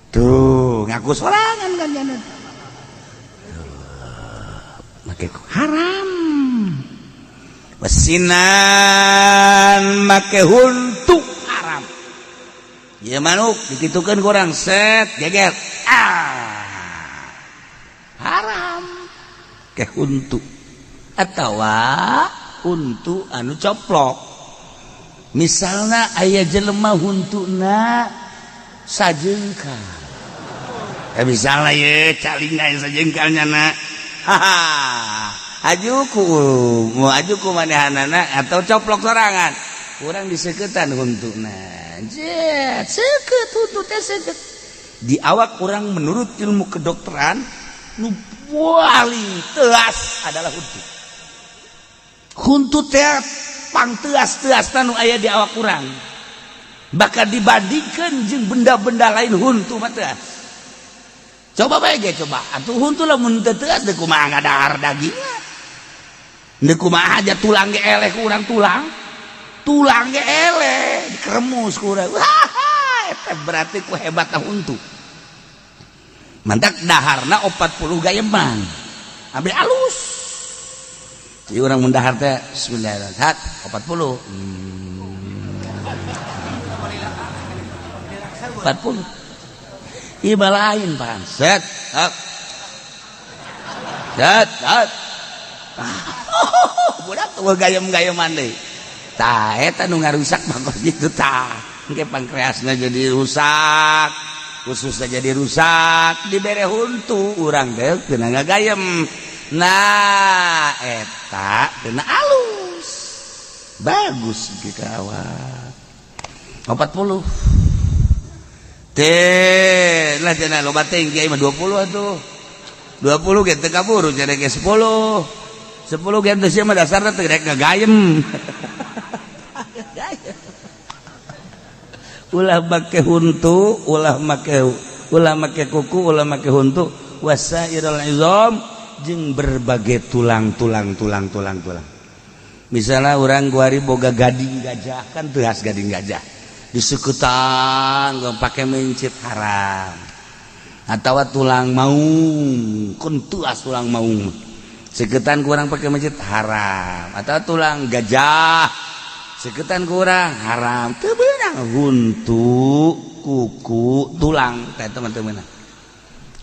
tuh, ngaku sorangan kan jangan make haram. Wasinan, make huntu haram ya. Manuk dikitukeun kurang, set, geger, ah, haram ke huntu atawa huntu anu coplok. Misalnya aya jelema huntuna sajengkal ya, misalnya ye calinga sajengkalnya na, haha, aju ku mau aju ku manehanana atau coplok sorangan, kurang diseketan huntuna, jet, seket huntu teh seket di awak kurang. Menurut ilmu kedokteran, nu paling teas adalah huntu. Huntu teh pang teas-teas nu aya di awak kurang, bahkan dibandingkan jeung benda-benda lain, huntu mah teas. Coba bae ge, coba atuh huntu lamun teu teas deui kumaha ngadahar dagingna, deui kumaha aja tulang ge eleh ku urang, tulang tulang ge eleh dikeremus ku urang. Wah, eta berarti ku hebat huntu. Mantak daharna 40 gayeman ambil alus. Jadi orang mendahar teh bismillahirrahmanirrahim 40, 40. Ieu lain pan, set up set up, budak tuh gayem-gayeman deui. Tah, eta nu ngarusak mah gitu. Tah, engke pankreasna jadi rusak, khususnya jadi rusak. Dibere huntu urang teh teu ngagayem. Nah, eta kena alus bagus ke awak 40 teh lah cenah. Loba teh kiai mah 20 atuh, 20 ge teu kaburu cenah ge. 10 10 ge teu sia mah dasarna teu rek ngagayem. Ulah make huntu, ulah make kuku, ulah make huntu. Wasairul izam, jeung berbagai tulang tulang tulang tulang tulang. Misalnya orang guari boga gading gajah kan teas, gading gajah disekutan pakai mencit haram. Atau tulang maung kun tuas, tulang maung seketan kurang pakai mencit haram. Atau tulang gajah seketan kurang haram. Teu beunang huntu, kuku, tulang teh teman-teman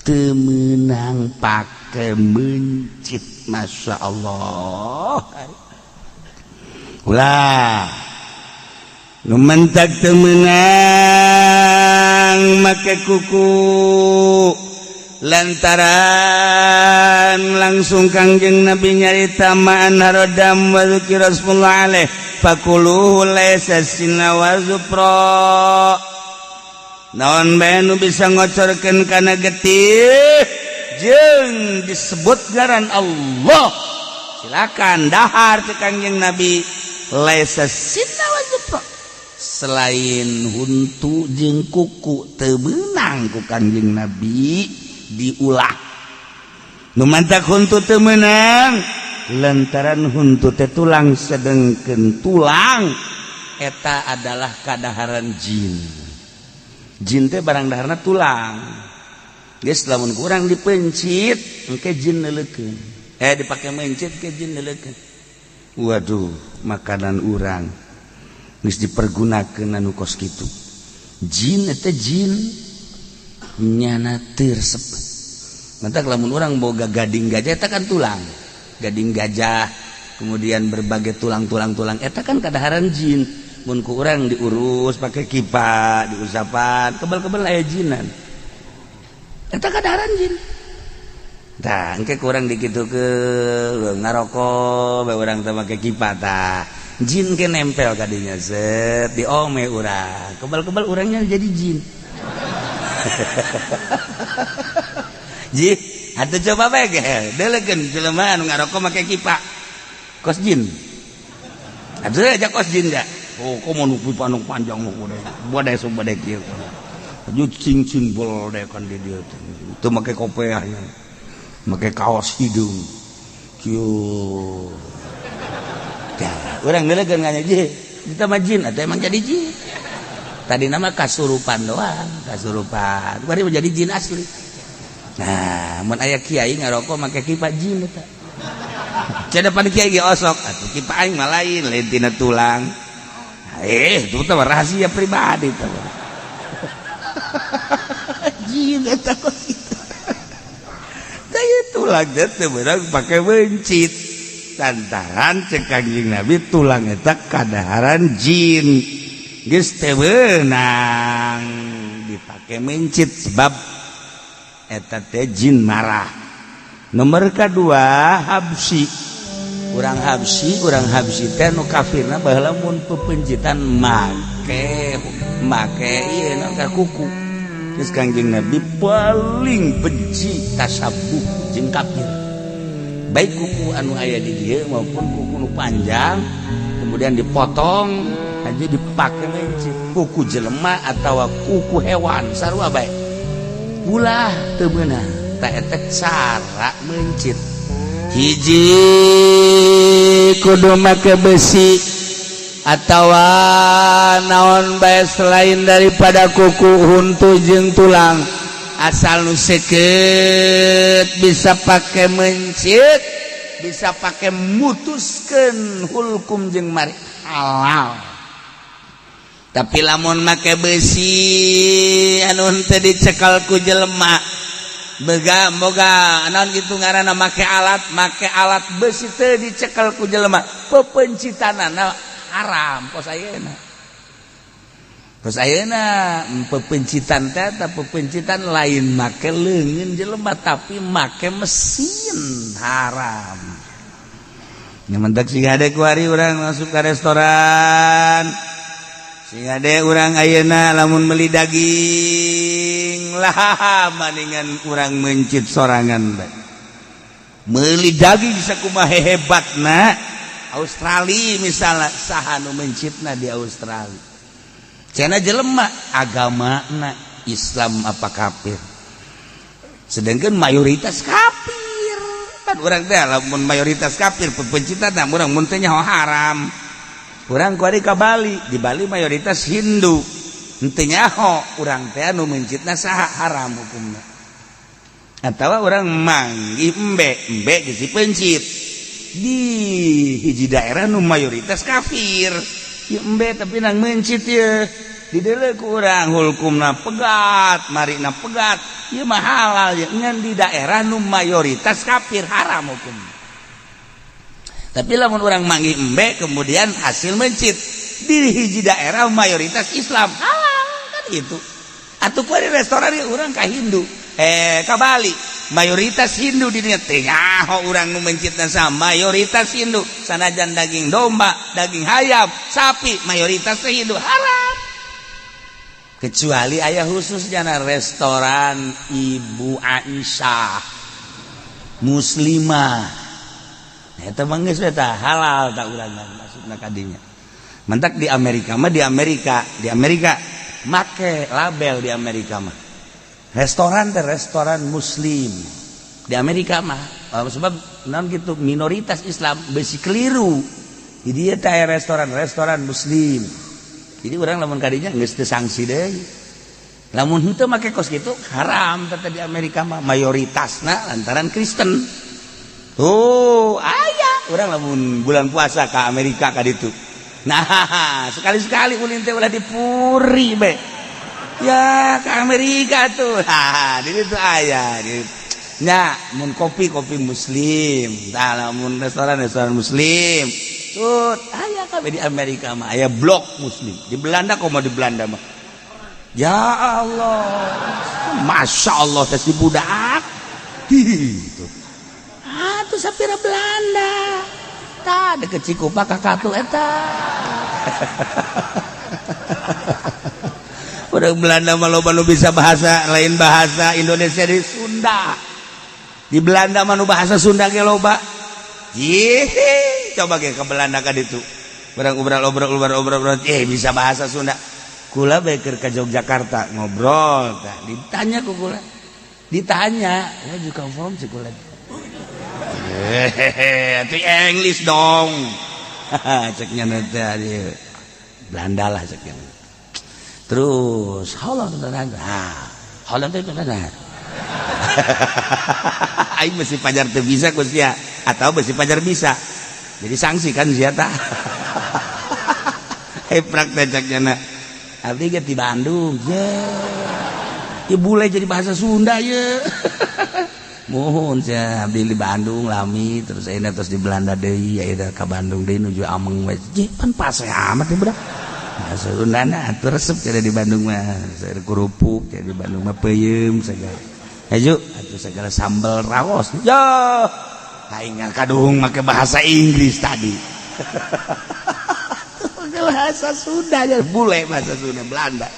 teu meunang pakai mencit. Masya Allah, ulah nu mentak teu meunang make kuku lantaran langsung Kangjeng Nabi nyarita ma'an harodam wa dzikra Rasulullah alaih fakuluhu laisa sinna wa zufra. Naon bae nu bisa ngocorkeun kana getih jeung disebut ngaran Allah, silakan dahar. Ke Kangjeng Nabi laisa sinna wa zufra, selain huntu jeung kuku teu meunang ku Kangjeng Nabi diulah. Nu mantak huntu teu meunang. Lantaran huntu teh tulang, sedengkeun tulang eta adalah kadaharan jin. Jin teh barang daharna tulang. Geus, lamun kurang dipencit engke jin neuleukeun, dipake mencit ke jin neuleukeun. Waduh, makanan urang geus dipergunakeun anu kos kitu. Jin eta jin nyana teu resep. Matak lamun urang boga gading gajah, eta kan tulang gading gajah, kemudian berbagai tulang-tulang, tulang eta kan kadaharan jin. Mun ku urang diurus pakai kipa, diusapan, kebal-kebal aya jinan, eta kadaharan jin. Tah, engke kurang dikitu ke ngarokok bae urang teh make kipa, tah jin ke nempel kadinya, set diome urang, kebal-kebal urangnya jadi jin. Ji, atuh coba bae ge, deulekeun jelema anu ngarokok make kipa. Kos jin. Atuh aja kos jin da. Oh, komo nu pipa nu panjang nu kudu. Badai so badai kieu. Aju cing-cing bol deh kan di dieu teh. Teu make kopeahnya. Make kaos hidung. Kieu. Tah, urang deulekeun nganya ji. Kita mah jin atuh emang jadi jin. Tadi nama kasurupan doang, kasurupan. Bari menjadi jin asli. Nah, mun aya kiai ngarokok make kipa, jin eta. Cenah pan kiai ge osok, atuh kipa aing mah lain, lain tina tulang. Itu teh rahasia pribadi teh. Jin eta kos kitu. Tah, tulang teh teu meunang pake mencit. Lantaran cek Kanjeng Nabi tulang eta kadaharan jin. Geus teu meunang dipake mencit sebab eta teh jin marah. Nomor kedua, Habsi. Urang Habsi, urang Habsi teh nu kafirna baheula mun pepencitan make make ieu naon ka kuku. Geus, Kangjeng Nabi paling benci tasabuh jeung kafir, baik kuku anu aya di dieu maupun kuku nu panjang kemudian dipotong aja dipakai mencit. Kuku jelema atau kuku hewan sarua bae, ulah, teu meunang. Tak, eta cara mencit hiji kudu make besi atau naon bae selain daripada kuku, huntu jeung tulang, asal nu seukeut bisa pake mencit, bisa pake mutuskeun hulkum jeung mari, halal. Tapi lamun make besi anu henteu dicekal ku jelema, bega boga naon gitu ngaranna, make alat besi teu dicekal ku jelema, pepencitanana haram. Kos ayeuna, kos ayeuna pepencitan teh eta pepencitan lain make leungeun jelema, tapi make mesin, haram. Nyamantak sing hade kuari urang masuk ke restoran, sing hade urang ayeuna lamun meuli daging lah, maningan urang mencit sorangan bae. Meuli daging sakumaha hebatna Australia misalnya, saha nu mencitna di Australia? Cenah jelema agamana Islam apa kafir, sedangkan mayoritas kafir kan. Urang teh lamun mayoritas kafir pepencitan urang mun teh nyaho haram. Urang kuari ka Bali, di Bali mayoritas Hindu, henteu nyaho urang teh anu mencitna saha, haram hukumna. Atawa urang manggih embe, embe geus dipencit di hiji daerah nu mayoritas kafir ya, embe tapi nang mencit ya di deuleu ku urang hukumna pegat, marina pegat, ieu mah halal ya. Ngan di daerah nu mayoritas kafir haram hukum. Tapi lamun urang manggih embe kemudian hasil mencit di hiji daerah mayoritas Islam, halal kan gitu. Atau ku di restoran ya, urang ka Hindu, ka Bali mayoritas Hindu di dinya, teu nyaho urang nu mencitna sama, mayoritas Hindu. Sanajan daging domba, daging hayam, sapi, mayoritas Hindu, haram, kecuali aya khusus jana restoran Ibu Aisyah muslimah, eta mah geus eta halal. Tak, urang maksudna kadinya. Mentak di Amerika mah, di Amerika make label. Di Amerika mah restoran teh restoran muslim di Amerika mah. Sebab non gitu minoritas Islam besi keliru. Jadi dia teh restoran restoran muslim. Jadi orang lamun kadinya geus teu sanksi deui. Lamun henteu make kos kitu haram teh di Amerika mah mayoritasna lantaran Kristen. Tuh aya urang lamun bulan puasa ka Amerika ka ditu. Nah, sekali-sekali ulin teh ulah dipuri be. Ya ke Amerika tuh. Nah, di ditu aya di nya mun kopi kopi muslim. Tah lamun restoran restoran muslim. Tuh aya kabeh di Amerika mah aya blok muslim. Di Belanda komo di Belanda mah. Ya Allah. Masya Allah tes di budak. Gitu. Ah tuh sapira Belanda. Tah deket Cikupa ka katu eta. Orang Belanda mah loba nu bisa bahasa lain bahasa Indonesia di Sunda. Di Belanda mah nu bahasa Sunda ge loba. Ih, coba ge ke Belanda ka ditu. Urang obrol-obrol bisa bahasa Sunda. Kula bae keur ka Yogyakarta ngobrol tah ditanya ku kula. Ditanya, "Where you come from?" Cek kula. Hehehe, atuh English dong. Ceknya teh Belanda lah ceknya. Terus, how long ah, how long aing mesti pajar teu bisa ku sia atau mesti pajar bisa. Jadi sanksi kan sia tah. Hei praktek ceknya na. Abdi ge di Bandung. Ye. Ya bule jadi bahasa Sunda ye. Mohon sia abdi di Bandung lami terus ayeuna terus di Belanda deui ayeuna ka Bandung deui nuju ameng we. Je pan paseh amat ya budak. Bahasa Sunda na atuh resep jadi di Bandung mah sayur kerupuk jadi di Bandung mah peuyeum segala. Hayu atuh segala sambal raos. Yo, aing kadung make bahasa Inggris tadi. Bahasa Sunda ya bule bahasa Sunda Belanda.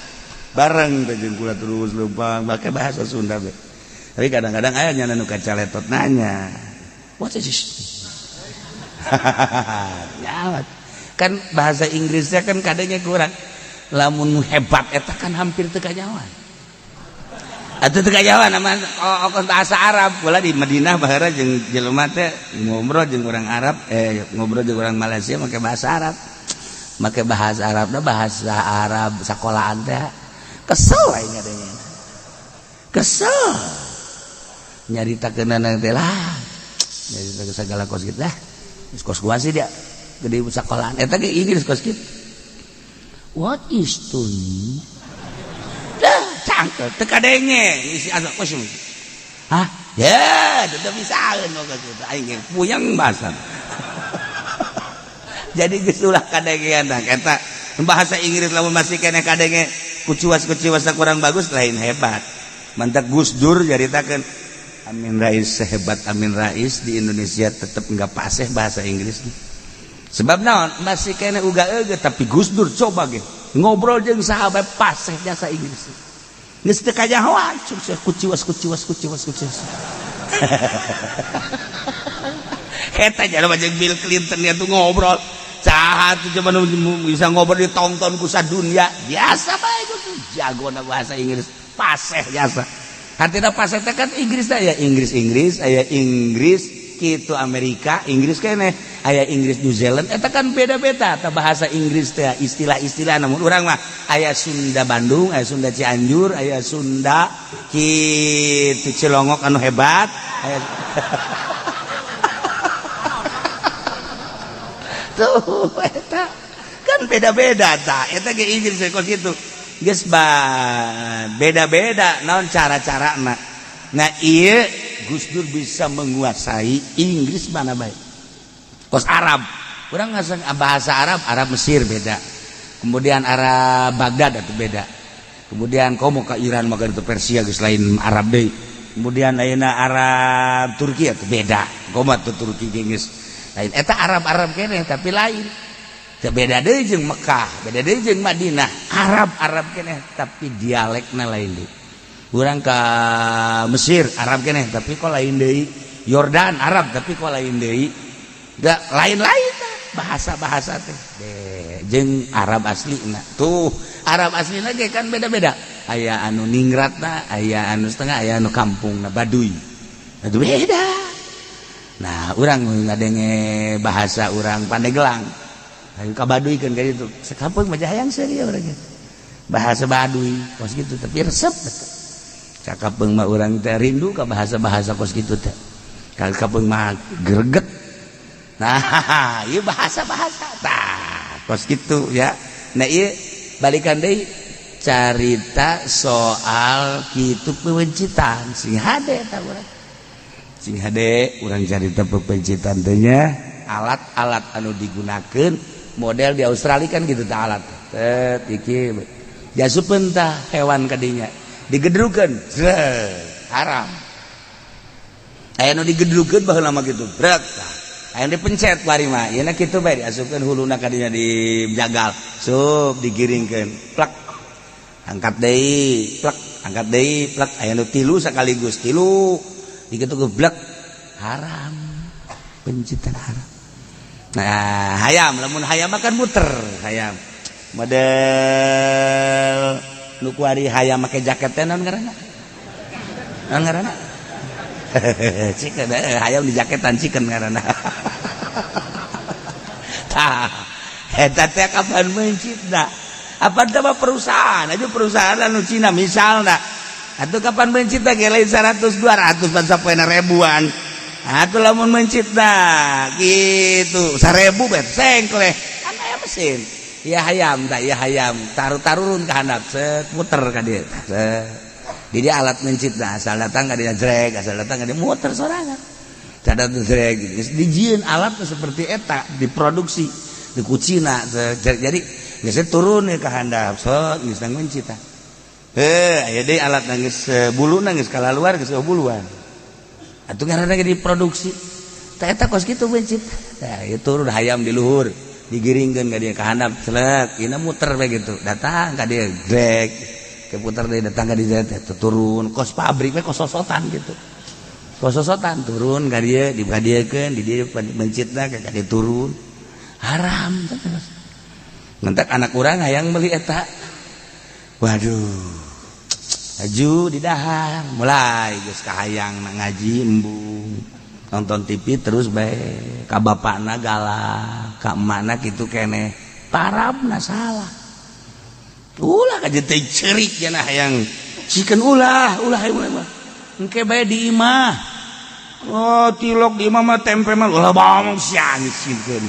Bareng teh jeung kula terus leumpang make bahasa Sunda be. Tapi kadang-kadang aya nya nu kacaletot nanya. What is this? Nyawa. Kan bahasa Inggrisnya kan kadangnya kurang. Lamun hebat eta kan hampir teu kanyawan. Atuh teu kanyawan nama oh, bahasa Arab. Kula di Madinah baheula jeung jelema teh ngobrol jeung orang Arab, ngobrol jeung orang Malaysia make bahasa Arab. Make bahasa Arab dah bahasa Arab sekolahan teh. Kesel aing adanya. Kesel. Nyaritakeun teh lah. Nyarita segala kos kitu lah. Geus kos gua sih dia. Gede sekolahan eta ge Inggris kos kitu. What is to me? Dah cangkel teu kadenge isi asa kos. Hah? Ya, teu bisaeun kos kitu. Aing ge puyeng bahasa. Jadi geus ulah kadengean tah eta bahasa Inggris lamun masih keneh kadenge kuciwas-kuciwas kurang bagus lain hebat. Mantak Gus Dur nyaritakeun Amin Rais sehebat Amin Rais di Indonesia tetep enggak paseh bahasa Inggris. Sebab naon masih keneh uga euge tapi Gus Dur coba ge ngobrol jeung sahabat paseh jasa Inggris. Geus teu kanyahoan kuciwas kuciwas kuciwas kuciwas. Eta jalma jeung Bill Clinton dia tuh ngobrol. Saha tuh coba bisa ngobrol ditonton ku sadunya biasa bae Gus Dur jagona bahasa Inggris paseh jasa. Hartina paseh teh kan Inggris teh aya Inggris Inggris aya Inggris kitu Amerika Inggris keneh aya Inggris New Zealand eta kan beda-beda ta bahasa Inggris teh istilah-istilah namun urang mah aya Sunda Bandung aya Sunda Cianjur aya Sunda kitu Cilongok anu hebat aya tuh eta kan beda-beda ta eta ge Inggris kos kitu geus beda-beda naon cara-carana. Nah ieu Gus Dur bisa menguasai Inggris mana baik kos Arab urang ngasang bahasa Arab Arab Mesir beda kemudian Arab Baghdad itu beda kemudian komo ke Iran maka itu Persia geus lain Arab deui kemudian ayeuna Arab Turki itu beda komo tuh Turki geus lain eta Arab-Arab keneh tapi lain beda deui jeung Mekah beda deui jeung Madinah Arab-Arab keneh tapi dialekna lain deui. Urang ka Mesir Arab keneh tapi kok lain deui Yordan Arab tapi kok lain deui da lain-lain bahasa-bahasa teh jeung Arab aslina tuh Arab aslina ge kan beda-beda aya anu ningratna aya anu setengah aya anu kampungna Baduy. Aduh beda. Nah, urang ngadenge bahasa urang Pandeglang. Ayo ka Baduy kan kayak itu. Sekampung mah hayang seuri urang bahasa Baduy kos gitu, tapi resep betul. Cakapeung mah urang teh rindu ka bahasa-bahasa kos gitu teh. Kapeung mah greget. Nah, ieu bahasa-bahasa tah kos gitu ya. Nah, ieu balikan deui carita soal kitu pewencitan sing hade tah urang. Sing hade urang carita pepencitan teh nya, alat-alat anu digunakeun model di Australia kan gitu tah alat. Tet iki diasupeun tah hewan kadinya digedrukeun haram. Aya nu digedrukeun baheula mah kitu brek tah. Aya nu dipencet bari mah ieu na kitu bae diasupkeun huluna kadinya dijagal sup digiringkeun plak angkat deui plak angkat deui plak aya nu tilu sekaligus tilu dikitu geblek haram pencitan haram. Nah, hayam lamun hayam makan muter hayam model nu kuari hayam make jaket teh naon ngaranna? Naon ngaranna? Chicken, hayam di jaketan chicken ngaranna. Tah eta teh kapan mencitna? Apa teh perusahaan aja perusahaan anu Cina misalna atuh kapan mencitna ge lain 100 200 pan sapoena ribuan. Atuh lamun mencitna gitu 1000 bet sengkleh kan aya mesin. Ya hayam tak ya hayam taruh-tarurun ke handap set muter ka dieu set. Jadi alat mencitna asal datang ka dieu jrek asal datang ka dieu muter sorangan. Cadat jrek dijieun alat seperti eta diproduksi di kucina jadi geus turun ke handap set geus mencitna. Aya deui alat nangis bulu nangis kalaluar geus buluan. Atuh ngaranna ge diproduksi. Tah eta kos kitu mencit. Tah ieu turun hayam di luhur digiringkeun ka dieu ka handap selek ieu muter bae gitu. Datang ka dieu grek. Ke puter deui datang ka dieu teh turun kos pabrik we kos sosotan gitu. Kos sosotan turun ka dieu dibadiekeun di dieu mencitna ka dieu turun. Haram terus. Ngentek anak urang hayang meuli eta. Waduh. Aju di dahar mulai geus kahayang na ngaji embung nonton TV terus bae ka bapakna galak ka emakna kitu keneh tarabna salah ulah kajeun teh ceurik cenah hayang chicken ulah ulah ulah engke bae di imah oh tilok di imah mah tempe mah ulah bangong siang sieun.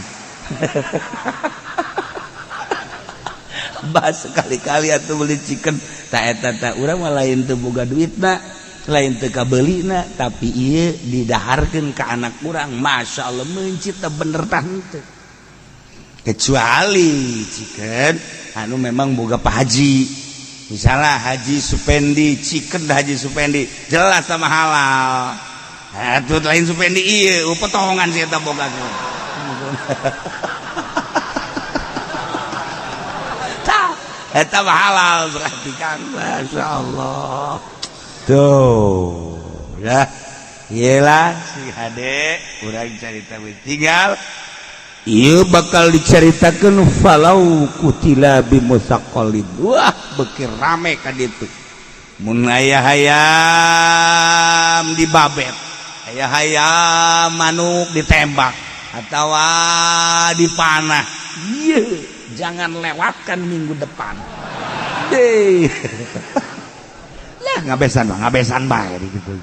Bahas sekali-kali atuh beli chicken tak eta tak urang mah lain teu boga duitna lain teu kabelina tapi ieu didaharkeun ka anak urang Masya Allah mencit bener tah henteu kecuali chicken anu memang boga Pak Haji misalnya Haji Supendi chicken Haji Supendi jelas sama halal atuh lain Supendi ieu potongan si eta boga. Eta halal berarti kan Masya Allah tuh ya iyalah si hade urang carita tinggal ieu bakal dicaritakeun falau kutila bimusaqalin wah beuki rame ka ditu mun aya hayam dibabet aya hayam manuk ditembak atawa dipanah ieu jangan lewatkan minggu depan deh. Lah ngabesan bae gitu.